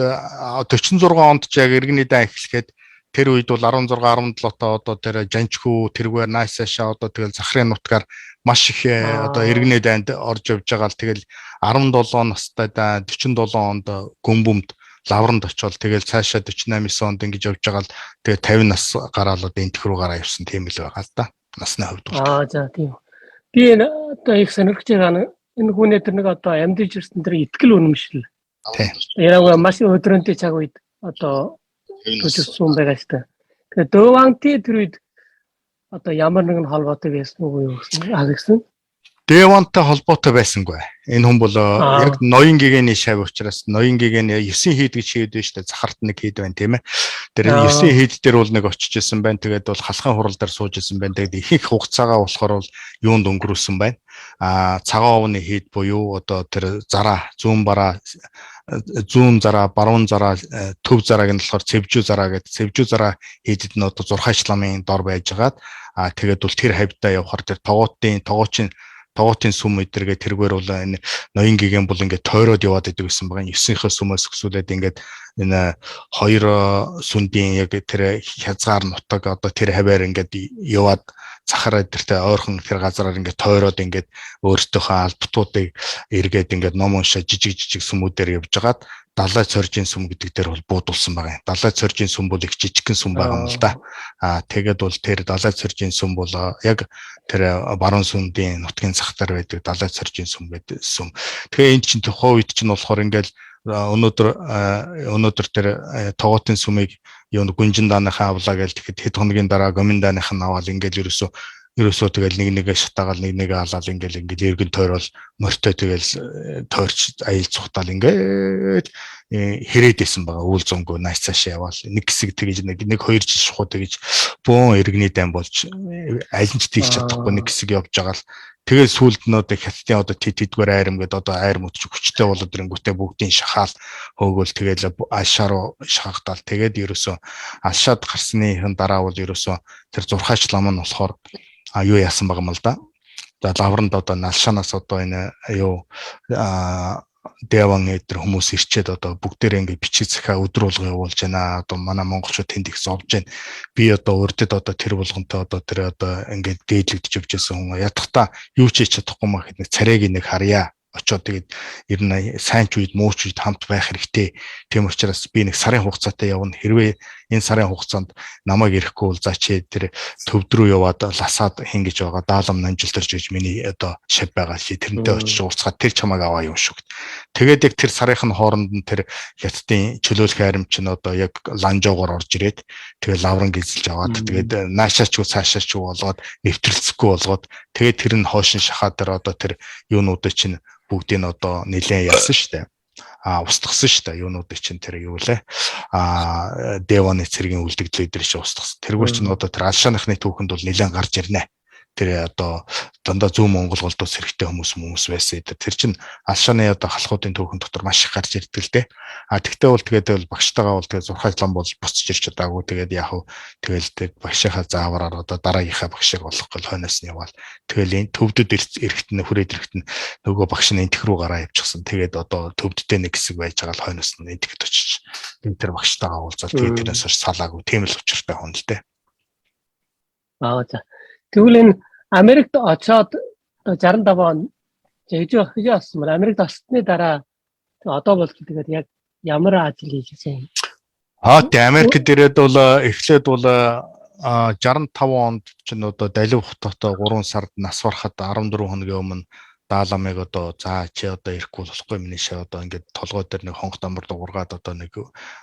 46 онд ч яг иргэний дан эхлэхэд тэр үед бол 16 17 тоо одоо тэр Жанчхүү, тэргээр Найсаашаа одоо тэгэл Захрын нутгаар маш их одоо иргэний дайнд орж явж байгаа л тэгэл 17 настай да 47 онд Гүмбүмд Лавранд очоод тэгэл цаашаа 48 9 онд ингэж явж байгаа л тэгээ 50 нас гараал одоо энтх рүү гараа явсан тийм л байгаа л да. Насны хувьд бол. Аа за тийм. Би энэ одоо их сонирхож байгаа нь энэ хүний тэр нэг одоо амьдарч ирсэн тэр итгэл үнэмшил. Тийм. Яраагүй маш өдрөнтэй цаг үед одоо төжирсөн байгаа шүү дээ. Тэгээ Дөванти тэр үед одоо ямар нэгэн холбоотой байсан уу юу гэсэн агсан. Дэвантай холбоотой байсангүй. Энэ хүн бол яг ноён гэгэний шав учраас ноён гэгэний 9 хийд гэж хийд байна шүү дээ. Захарт нэг хийд байна тийм ээ. Тэр 9 хийд дээр бол нэг очиж исэн байна. Тэгээд бол халахын хурал дээр сууж исэн байна. Тэгээд их их хугацаагаа болохоор бол юунд өнгөрүүлсэн байна. А цагаан овны хийд буюу одоо тэр зараа, зүүн бараа, зүүн зараа, баруун зараа, төв зарааг нь болохоор цэвжүү зараа гэдэг. Цэвжүү зараа хийдэд нь одоо зурхаач ламын дор байжгаад а тэгээд бол тэр хавьдаа явахаар тэр тогоотын сүм өдргээ тэргээр бол энэ ноён гигэн бол ингээд тойроод яваад идэг гэсэн байгаа. 9-ийнхээ сүмээс өксүүлээд ингээд энэ хоёр сүндийн яг тэр хязгаар нутаг одоо тэр хаваар ингээд яваад захараа дэртэй ойрхон тэр газараар ингээд тойроод ингээд өөртөөхөө албатуудыг эргээд ингээд ном уншаа жижиг жижиг сүмүүдээр явж хагаад Далай цоржийн сүм гэдэг дээр бол буудулсан байгаа юм. Далай цоржийн сүм бол их жижигхэн сүм байгаа юм л да. Тэгээд бол тэр далай цоржийн сүм бол яг тэр баруун сүмдийн нутгийн зах дээр байдаг далай цоржийн сүм гэдэг сүм. Тэгээ энэ чинь тухайн үед чинь болохоор ингээл өнөөдөр тэр тогоотын сүмийг юу гүнжин дааныхаа авлаа гэж тэгэхэд хэд хоногийн дараа гомин дааных нь аваад ингээл ерөөсөө тэгэл нэг нэгэ шатаагаал нэг нэгэ алаал ингээл эргэн тойрол морьтой тэгэл тойрч аял цухтаал ингээд хэрээд исэн байгаа. Үйл зунгүй нааш цаашаа яваал нэг хэсэг тэгэж нэг 2 жил шухуу тэгэж бөөн иргэний дайн болж аль нь ч тийж чадахгүй нэг хэсэг явж байгаа л тэгээд сүүлд нь одоо хятадын одоо тэдгээр айрам гэдэг одоо айрам өтч хүчтэй болоод ирэнгүүтээ бүгдийн шахаал хөөгөл тэгэл алшаа руу шахагдаал. Тэгээд ерөөсөө алшаад гарсныхын дараа бол ерөөсөө тэр зурхаач лам нь болохоор юу яасан байгаа юм л да. За лавранд одоо налшаанаас одоо энэ юу Дэван эдэр хүмүүс ирчээд одоо бүгдээрээ ингээд бичиг захиа өдөр болгон явуулж байна. Одоо манай монголчууд тэнд их зовж байна. Би одоо урдд одоо тэр болгонтой одоо тэр одоо ингээд дээдлэгдэж явж байсан хүн ятгахта юу ч хийж чадахгүй маа гэхэд нэг царайг нэг харъя. Очоод тэгээд ер нь сайн ч үед муу ч үед хамт байх хэрэгтэй. Тийм учраас би нэг сарын хугацаатай явна. Хэрвээ энэ сарын хугацаанд намайг ирэхгүй бол за чи тэр төвд рүү яваад ласаад хин гэж байгаа даалам намжилт орж иж миний одоо шав байгаа чи тэрнтэй очиж уулзгаад тэр чамайг аваа юм шүү гэд. Тэгээд яг тэр сарын хооронд нь тэр хятадын чөлөөлөх айрам чинь одоо яг ланжоогоор орж ирээд тэгээд лавран гизэлж аваад тэгээд наашаачгүй цаашаачгүй болгоод нэвтрэлцэхгүй болгоод тэгээд тэр нь хоошин шахаа дээр одоо тэр юунуудыг чинь бүгдийг нь одоо нэлээд яасан шүү дээ. Устгасан шүү дээ. Юунуудыг чинь тэр юу лээ. Девоны цэргийн үлдэгдлээ дээр чи устгасан. Тэргээр чинь одоо тэр алшааныхны түүхэнд бол нэлээд гарч ирнэ. Тэр одоо дандаа зүүн Монгол голдоос хэрэгтэй хүмүүс байсан. Тэр чинь алшааны одоо халахуудын түүхэн дотор маш их гарч ирдэг л дээ. Тэгтээ бол тэгээд бол багштайгаа бол тэгээд зурхай лам бол буцаж ирч чадаагүй. Тэгээд яг хав тэгэл тэр багшийнхаа заавраар одоо дараагийнхаа багшийг олох гол хойноос нь яваал. Тэгэл энэ төвдөд эрэхт нь хүрээд ирэхт нь нөгөө багш нь энтх рүү гараа явчихсан. Тэгээд одоо төвддээ нэг хэсэг байж байгаа л хойноос нь энтгэд очиж тэгээд тэр багштайгаа уулзаад тэгээд тэрнээс хойш салаагүй. Тийм л учиртай хүн л дээ. За. Тэгвэл энэ Америкт очоод 65 он хэжээ болсон мөр Америкт очсны дараа одоо бол тэгээд яг ямар ажил хийж байсан юм? Тэг Америкт ирээд бол эхлээд бол 65 онд чинь одоо Далив хоттой 3 сард нас барахад 14 хоногийн өмнө даламыг одоо за чи одоо ирэхгүй болохгүй миний шээ одоо ингээд толгой дээр нэг хонх дамбар дуургаад одоо нэг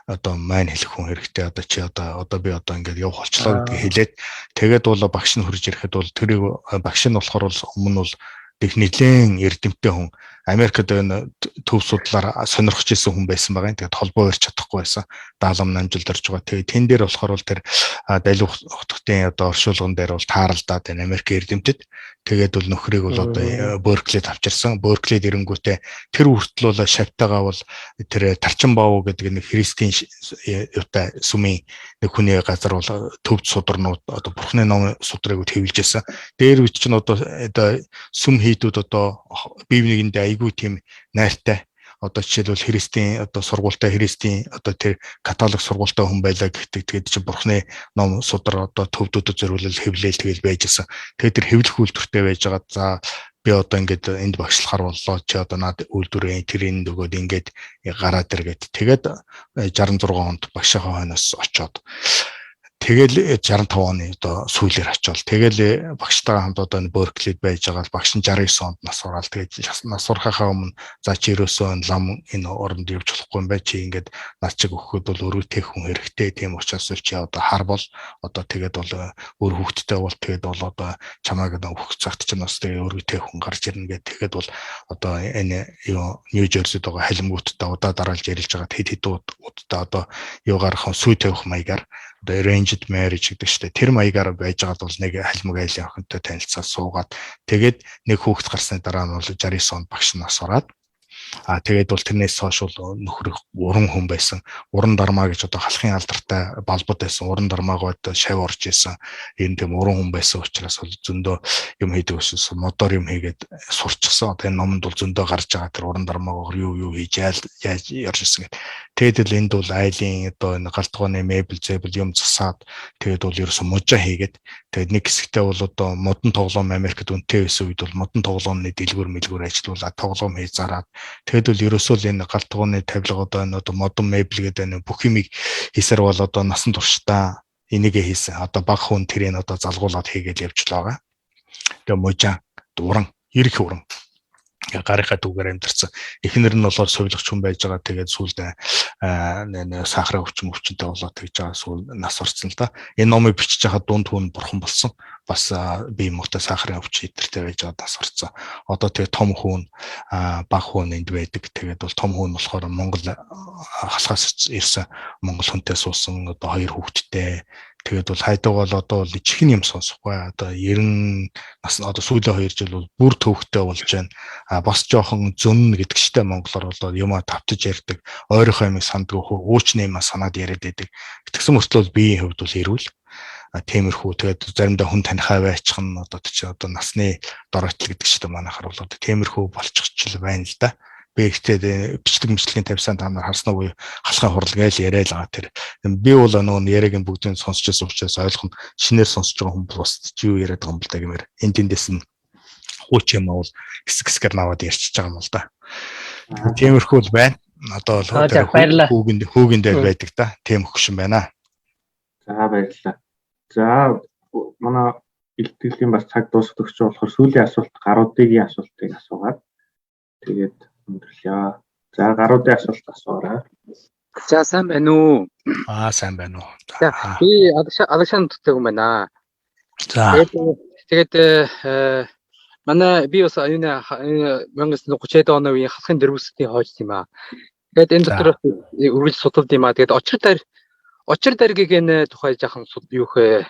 одоо майн хэлэх хүн хэрэгтэй одоо чи одоо би одоо ингээд явах болчлоо гэдгийг хэлээд тэгээд бол багш нь хурж ирэхэд бол тэрийг багш нь болохоор бол өмнө бол их нэлээд эрдэмтэн хүн Америкт энэ төв судлаар сонирхож исэн хүн байсан байгаа юм. Тэгээд холбоо барьж чадахгүй байсан. Даалам намжилд орж байгаа. Тэгээд тэн дээр болохоор бол тэр Далив хотын одоо оршуулган дээр бол тааралдаад энэ Америк эрдэмтэд тэгээд бол нөхрийг бол одоо Берклид авчирсан. Берклид ирэнгүүтээ тэр хүртэл бол шавтайгаа бол тэр Тарчин Баав гэдэг нэг христийн юутай сүмийн нэг хүний газар бол төвд сударнууд одоо бурхны ном судрыг хэвлэж байсан. Дээр үед чинь одоо сүм хийдүүд одоо бие биенийгэндээ айгүй тийм найртай одоо жишээлбэл христийн одоо сургуультай христийн одоо тэр католик сургуультай хүн байлаа гэхдээ тэгээд чи бурхны ном судар одоо төвдүүдэд зориулал хэвлээл тэгэл байжсэн. Тэгээд тэр хэвлэх үйлдвэртэй байж байгаа. За би одоо ингээд энд багшлахар боллоо, чи одоо над үйлдвэрээ тэр энд өгөөд ингээд гараад иргээд тэгээд 66 онд багшийнхаа хойноос очоод тэгэл 65 оны одоо сүүлээр очиод тэгэл багштайгаа хамт одоо энэ Берклид байж байгаа багш нь 69 онд нас ураал. Тэгээд нас урахынхаа өмнө за чи ерөөсөө энэ лам энэ оронд явж болохгүй юм бай, чи ингээд над чиг өгөхөд бол өргөтөх хүн хэрэгтэй, тийм учраас чи одоо хар бол одоо тэгээд бол өөр хүүхэдтэй бол тэгээд бол одоо чамайг өгөх цагт чинь бас тэгээд өргөтөх хүн гарч ирнэ гэх. Тэгээд бол одоо энэ юу Нью Жерсид байгаа халимгуудтай удаа дараалж ярилж байгаа хэд хэд удаа одоо юу гарах сүй тавих маягаар одоо arranged marriage гэдэг чинь тэр маягаар байж байгаад бол нэг халимг айлын охинтой танилцаад суугаад тэгээд нэг хүүхэд гарсны дараа нь бол 69 онд багш нас ороод тэгээд бол тэрнээс хойш бол нөхөр уран хүн байсан. Уран дармаа гэж одоо халахын алдартай балбад байсан. Уран дармаагаа одоо шав орж исэн. Энэ тийм уран хүн байсан учраас бол зөндөө юм хийдэг байсан. Модоор юм хийгээд сурчсан. Одоо энэ номонд бол зөндөө гарч байгаа тэр уран дармаагаар юу хийж яаж ярьж ирсэн гэдэг. Тэгээд л энд бол айлын одоо энэ галтгооны мебель зэбэл юм засаад тэгээд бол ерөөсө мужаа хийгээд тэгээд нэг хэсэгтээ бол одоо модон тоглоом Америкт үнэтэй байсан үед бол модон тоглоомны дэлгүүр мэлгүүр ажиллуулаад тоглоом хийж зараад Тэгэд бол ерөөсөө л энэ гал тогооны тавилга одоо энэ одоо модон мебель гэдэг энэ бүх юмыг хийсээр бол одоо насан туршдаа энийгээ хийсэн. Одоо баг хүн тэрийг одоо залгуулад хийгээл явж л байгаа. Тэгээ мужаан дуран, эрх уран гарынхаа дүүгээр амьдарсан. Эхнэр нь болохоор сувилагч хүн байж байгаа. Тэгээд сүүлд сахарын өвчин өвчнтэй болоод тэгж байгаа сүүл нас орсон л да. Энэ номыг бичиж байхад дунд хүн бурхан болсон. Бас бие мөхтэй сахарын өвчин идэртэй байж байгаа нас орсон. Одоо тэгээд том хүн, баг хүн энд байдаг. Тэгээд бол том хүн болохоор Монгол халахаас ирсэн монгол хүнтэй суусан, одоо хоёр хүүхэдтэй. Тэгээд бол хайдаг бол одоо бол чихэн юм сонсохгүй. Одоо 90 нас, одоо сүүлийн 2 жил бол бүр төвхтэй болж байна. А бас жоохон зөннө гэдэг чтэй монголоор бол юмаа тавтаж ярьдаг. Ойрхон юмыг санддаг, уучны юмаа санаад яриад байдаг. Тэгсэн мөртлөө биеийн хувьд бол эрүүл. А тиймэрхүү, тэгээд заримдаа хүн танихаа байчихна, одоо чи одоо насны доройтол гэдэг чтэй манайхаар бол одоо тиймэрхүү болчихч л байна л да. Би ихтэй бичлэг мэтлэгийн тавьсан та нар харсан уу, халахын хурал гээл яриа л байгаа тэр. Би бол нөгөө яриаг нь бүгдийг сонсч байсан учраас ойлгоно. Шинээр сонсож байгаа хүн бол бас чи юу яриад байгаа юм бэл та гэмээр. Энд тэндээс нь хууч юм бол хэсэг хэсгээр наваад ярьчихж байгаа юм л да. Тиймэрхүү л байна. Одоо бол тэр хүүгэн дээр байдаг та. Тийм хөгшин байна. За, баярлалаа. За, манай илтгэлийн бас цаг дуусах гэж болохоор сүүлийн асуулт, гаруудын асуултыг асуугаад тэгээд өндөрлөё. За, гаруудын асуулт асуурай. За, сайн байна уу? Аа, сайн байна уу? За, би Алагшаан нутагтай хүн байна. За. Тэгээд манай би бас юуны 1930 оны үеийн халахын дөрвөсдийн хойч юм аа. Тэгээд энэ дотор үргэлж судалд юм аа. Тэгээд очир даргийг энэ тухай жаахан юу хэ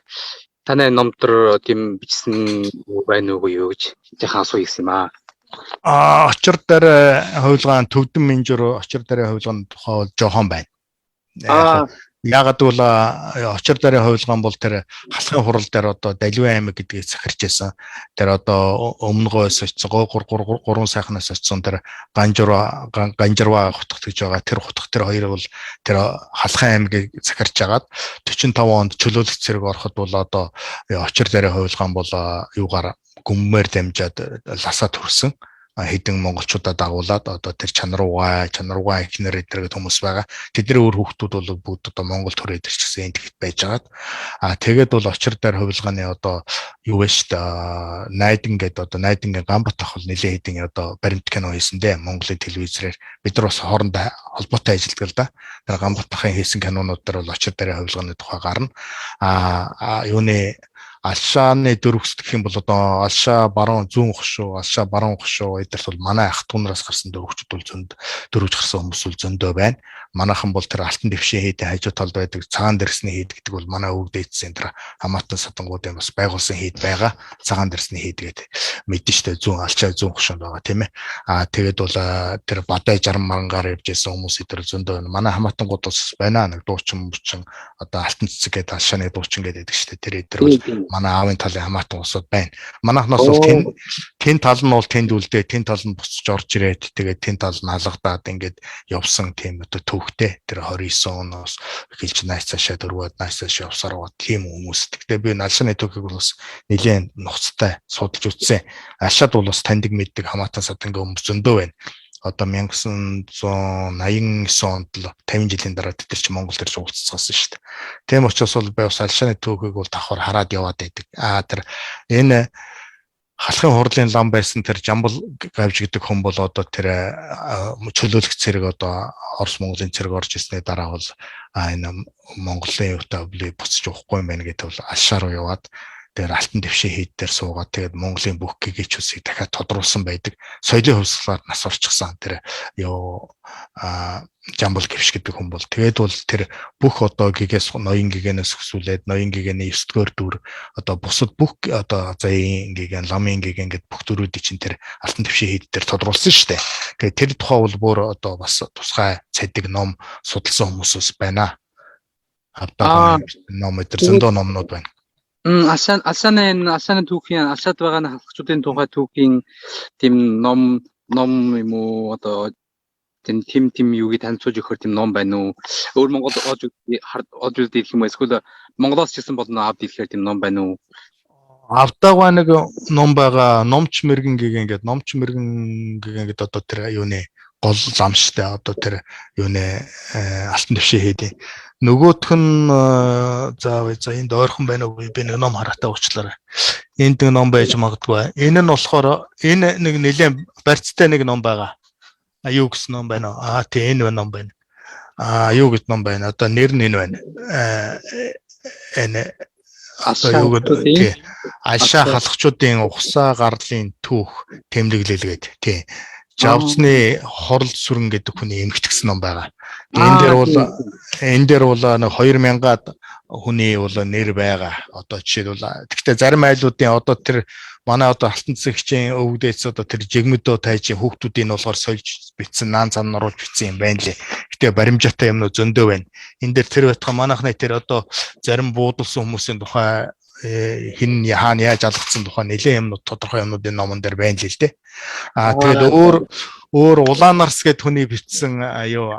танай ном дээр тийм бичсэн байна уу юу гэж жаахан асууя гэсэн юм аа. А очир дээр хувилгаан төвдөн менжөр очир дээр хувилгаан тухай бол жоохон байна. Яагаад гэвэл очир дарын хувилгаан бол тэр халахын хурал дээр одоо Даливан аймаг гэдгийг сахирч байсан. Тэр одоо өмнөгөөс очсон 3 3 сайхнаас очсон тэр Ганжурва Ганжирва хутгат гэж байгаа. Тэр хутгат тэр хоёр бол тэр халахын аймгийг сахирч агаад 45 онд чөлөөлөх цэрэг ороход бол одоо очир дарын хувилгаан бол юугаар гүммээр дамжаад ласаа төрсөн хэдэн монголчуудаа дагуулад одоо тэр чанаруугаа эхнэр эдэр гэдэг хүмүүс байгаа. Тэдний үр хүүхдүүд бол бүгд одоо Монгол төрөөд ирчихсэн энэ тэгэхэд байжгаад. А тэгээд бол очир дээр хувилгааны одоо юу вэ шүү дээ. Найдан гэдэг одоо Найдангийн Гамбат ах бол нэлээд хэдэн одоо баримт кино хийсэн дээ. Монголын телевизээр бид нар бас хоорондоо холбоотой ажилладаг л да. Тэр Гамбат ахын хийсэн кинонууд дээр бол очир дээр хувилгааны тухай гарна. А юуны Алшааны дөрвөс гэх юм бол одоо Алшаа баруун зүүн хошуу, Алшаа баруун хошуу эдэрт бол манай ах дүүнээс гарсан дөрвөгчд бол зөнд дөрвөж гарсан хүмүүс бол зөндөө байна. Манайхан бол тэр алтан дэвшийн хийдийн хажуу талд байдаг цагаан дэрсний хийд гэдэг бол манай өвөг дээдсэн тэр хамаатан садангуудын бас байгуулсан хийд байгаа. Цагаан дэрсний хийд гэдэг мэдэн штэ, зүүн Алшаа зүүн хошуунд байгаа тийм ээ. Аа тэгээд бол тэр бадай 60 марангаар явж исэн хүмүүс эдэр зөндөө байна. Манай хамаатангууд бас байна. Нэг дуучин мөчин одоо алтан цэцэг гэдэг Алшааны дуучин гэдэг штэ. Тэр эдэр бол манай аавын талын хамаатан усуд байна. Манайхнаас бол тэн тал нь бол тэнд үлдээ, тэн тал нь буцаж орж ирээд тэгээд тэн тал нь алгадаад ингээд явсан тийм одоо төвхтэй тэр 29 оноос эхэлж нааш цаашаа дөрвөөд нааш цаашаа явсаар байгаа тийм хүмүүс. Гэхдээ би Алшааны түүхийг бол бас нэлээд нухацтай судалж үзсэн. Алшаад бол бас таньдаг мэддэг хамаатан садангийн хүмүүс зөндөө байна. Одоо 1989 онд л 50 жилийн дараа тэд нар чи Монгол дээр уулзцаасан шүү дээ. Тийм учраас бол би бас Алшааны түүхийг бол давхар хараад яваад байдаг. Аа тэр энэ халахын хурлын лам байсан тэр Жамбал гавж гэдэг хүн бол одоо тэр чөлөөлөх цэрэг одоо Орос Монголын цэрэг орж ирсний дараа бол энэ Монголын юутай буцаж явахгүй юм байна гэдэг бол Алшаа руу яваад тэр алтан дэвшийн хийд дээр суугаад тэгээд Монголын бүх гэгээчүүдийг дахиад тодруулсан байдаг. Соёлын хувьсгалаар нас орчихсан тэр ёо Жамбал гівш гэдэг хүн бол тэгээд бол тэр бүх одоо гигээс ноён гигэнээс өсвөлээд ноён гэгэний 9-р дүр одоо бусад бүх одоо заяын гигэн, ламын гигэн гэд бүх дүрүүдийг чинь тэр алтан дэвшийн хийд дээр тодруулсан шүү дээ. Тэгээд тэр тухай бол бүр одоо бас тусгай цэдэг ном судалсан хүмүүсээс байна. Авдаа ном өдр зөндөө номнууд байна. Алшааны түүхийн Алшаад байгаа халахчдын тухай түүхийн тийм ном юм уу одоо тийм юуг танилцуулж өгөхөр тийм ном байна уу? Өөр Монгол од үйл юм уу? Эсвэл Монголоос ч гэсэн болно авд ирэхээр тийм ном байна уу? Авдаагаа нэг ном байгаа. Номч мэрэгэн гэгэн ингээд номч мэрэгэн гэгэн гэдэг одоо тэр юуны гол зам штэ одоо тэр юуны алтан дэвшийн хийдийн. Нөгөөх нь за энд ойрхон байна уу, би нэг ном хараатай уучлаарай. Энд нэг ном байж магадгүй. Энэ нь болохоор энэ нэг нэлээд барьцтай нэг ном байгаа. А юу гэсэн ном байна вэ? Аа тий, энэ ном байна. А юу гэж ном байна? Одоо нэр нь энэ байна. Энэ одоо юу гэдэг тий. Ашаа халахчуудын ухсаа гарлын түүх тэмдэглэл гээд тий. Жавцны хорл сүрэн гэдэг хүний эмгэгдсэн ном байгаа. Энэ дээр бол энэ дээр бол нэг 2000-аад хүний бол нэр байгаа. Одоо жишээлбэл гэхдээ зарим айлуудын одоо тэр манай одоо алтан цэгчийн өвгдээц одоо тэр жигмэдөө тайжийн хүүхдүүдийн болохоор сольж битсэн, наан цан оруулж битсэн юм байна лээ. Гэтэ баримжаатай юмнууд зөндөө байна. Энэ дээр тэр байтугай манайхны тэр одоо зарим буудалсан хүмүүсийн тухай хин хаана яаж алгацсан тухай нэлээд юмнууд, тодорхой юмнуудын номон дээр байна л л дээ. Аа тэгээд өөр өөр Улаанарс гэдэг хүний бичсэн юу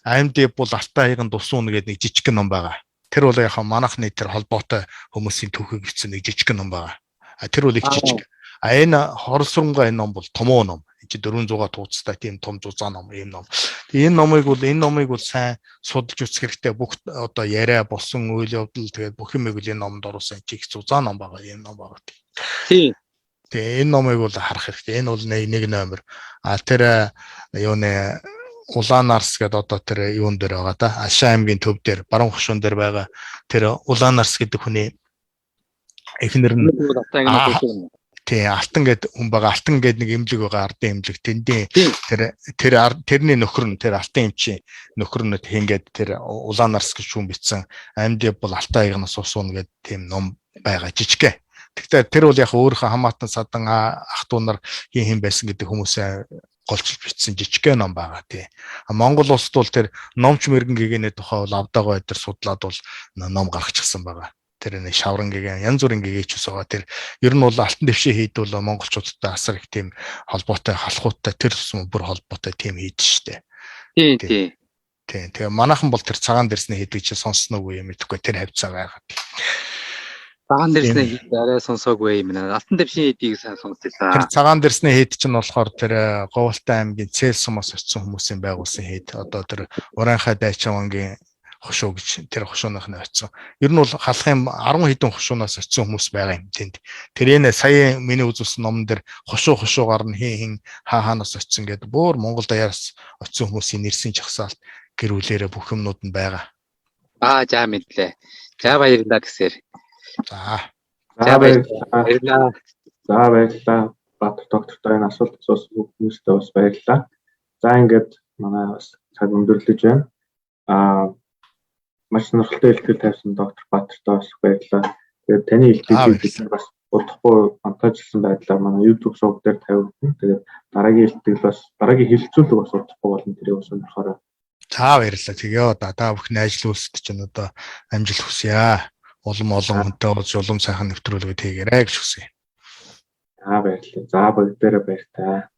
амьд бол Алтай хаяган тусуун гэдэг нэг жижиг ном байгаа. Тэр бол яг манайхны тэр холбоотой хүмүүсийн түүхийг бичсэн нэг жижиг ном байгаа. А тэр бол их жижиг. А энэ хорсурангаа энэ ном бол томоо ном. Энд чи 400 тууцтай тийм том зузаан ном, ийм ном. Тэгээ энэ номыг бол сайн судалж үзэх хэрэгтэй. Бүх одоо яриа болсон үйл явдал тэгээд бүх юмыг л энэ номонд оруулсан чи их зузаан ном байгаа, ийм ном байгаа. Тийм. Тэгээ энэ номыг бол харах хэрэгтэй. Энэ бол нэг номер. А тэр юуны Улаанарс гэдэг одоо тэр юун дээр байгаа да. Ашаа аймгийн төв дээр, Баруун хошуун дээр байгаа тэр Улаанарс гэдэг хүний эхнэр нь тий, Алтан гэдэг хүн байгаа. Алтан гэдэг нэг эмнэлэг байгаа, ардын эмнэлэг. Тэндийн тэр тэр тэрний нөхөр нь тэр Алтан эмчийн нөхөр нь хингээд тэр Улаанарс гэж хүн бичсэн. Амьд бол Алтай хаягнаас усуун гэдэг тийм ном байгаа, жижигхэн. Гэхдээ тэр бол яг өөрийнхөө хамаатан садан ах дүү нар хин хин байсан гэдэг хүмүүсээ голчилж бичсэн жижигхэн ном байгаа тий. Монгол улсад бол тэр номч мэрэгэн гэгэний тухай бол авдаагаа өдр судлаад бол ном гаргачихсан байгаа. Тэр нэг шавран гэгээ янз бүрийн гэгээч ус байгаа. Тэр ер нь бол алтан дэвшээ хийд бол монголчуудтай асар их тийм холбоотой, халахууттай тэр тусам бүр холбоотой тийм хийд штэ. Тий, тий. Тий. Тэгээ манайхан бол тэр цагаан дэрсний хийдэг чи сонссон уу юм мэдэхгүй тэр хавцаа байгаад. Цагаан дэрсний хийд арай сонсоогүй юм байна. Алтан дэвшийн хийдийг сайн сонссон. Тэр цагаан дэрсний хийд чинь болохоор тэр Говьалтай аймгийн Цээл сумаас очсон хүмүүсийн байгуулсан хийд. Одоо тэр Ураанхай Дайчавангийн хошуу гэж тэр хошууных нь очсон. Ер нь бол халахын 10 хэдэн хошуунаас очсон хүмүүс байгаа юм тэнд. Тэр энэ сая миний үзүүлсэн номон дээр хошуу хошуугаар нь хин хин хаа хаанаас очсон гэдэг бүр Монгол даяараас очсон хүмүүсийн нэрсийн жагсаалт гэр бүлээрээ бүх юмнууд нь байгаа. Аа за мэдлээ. За баярлалаа гэсээр. За. За баярлалаа. За баярлалаа. Баатар доктортой энэ асуулт асуусан хүмүүстээ бас баярлалаа. За ингээд манай бас цаг өндөрлөж байна. Аа маш сонирхолтой илтгэл тавьсан доктор Баатартай бас баярлалаа. Тэгээд таны илтгэлийг бид нар бас удахгүй монтажлсан байдлаар манай YouTube сувг дээр тавигдана. Тэгээд дараагийн илтгэл бас дараагийн хэлэлцүүлэг бас удахгүй болно. Тэрийг бас сонирхоорой. За баярлалаа. Тэгээ одоо та бүхний ажил үйлсэд чинь одоо амжилт хүсье. Улам олон хүнтэй уулзж улам сайхан нэвтрүүлгүүд хийгээрэй гэж хүсье. За баярлалаа. За бүгдээрээ баяртай.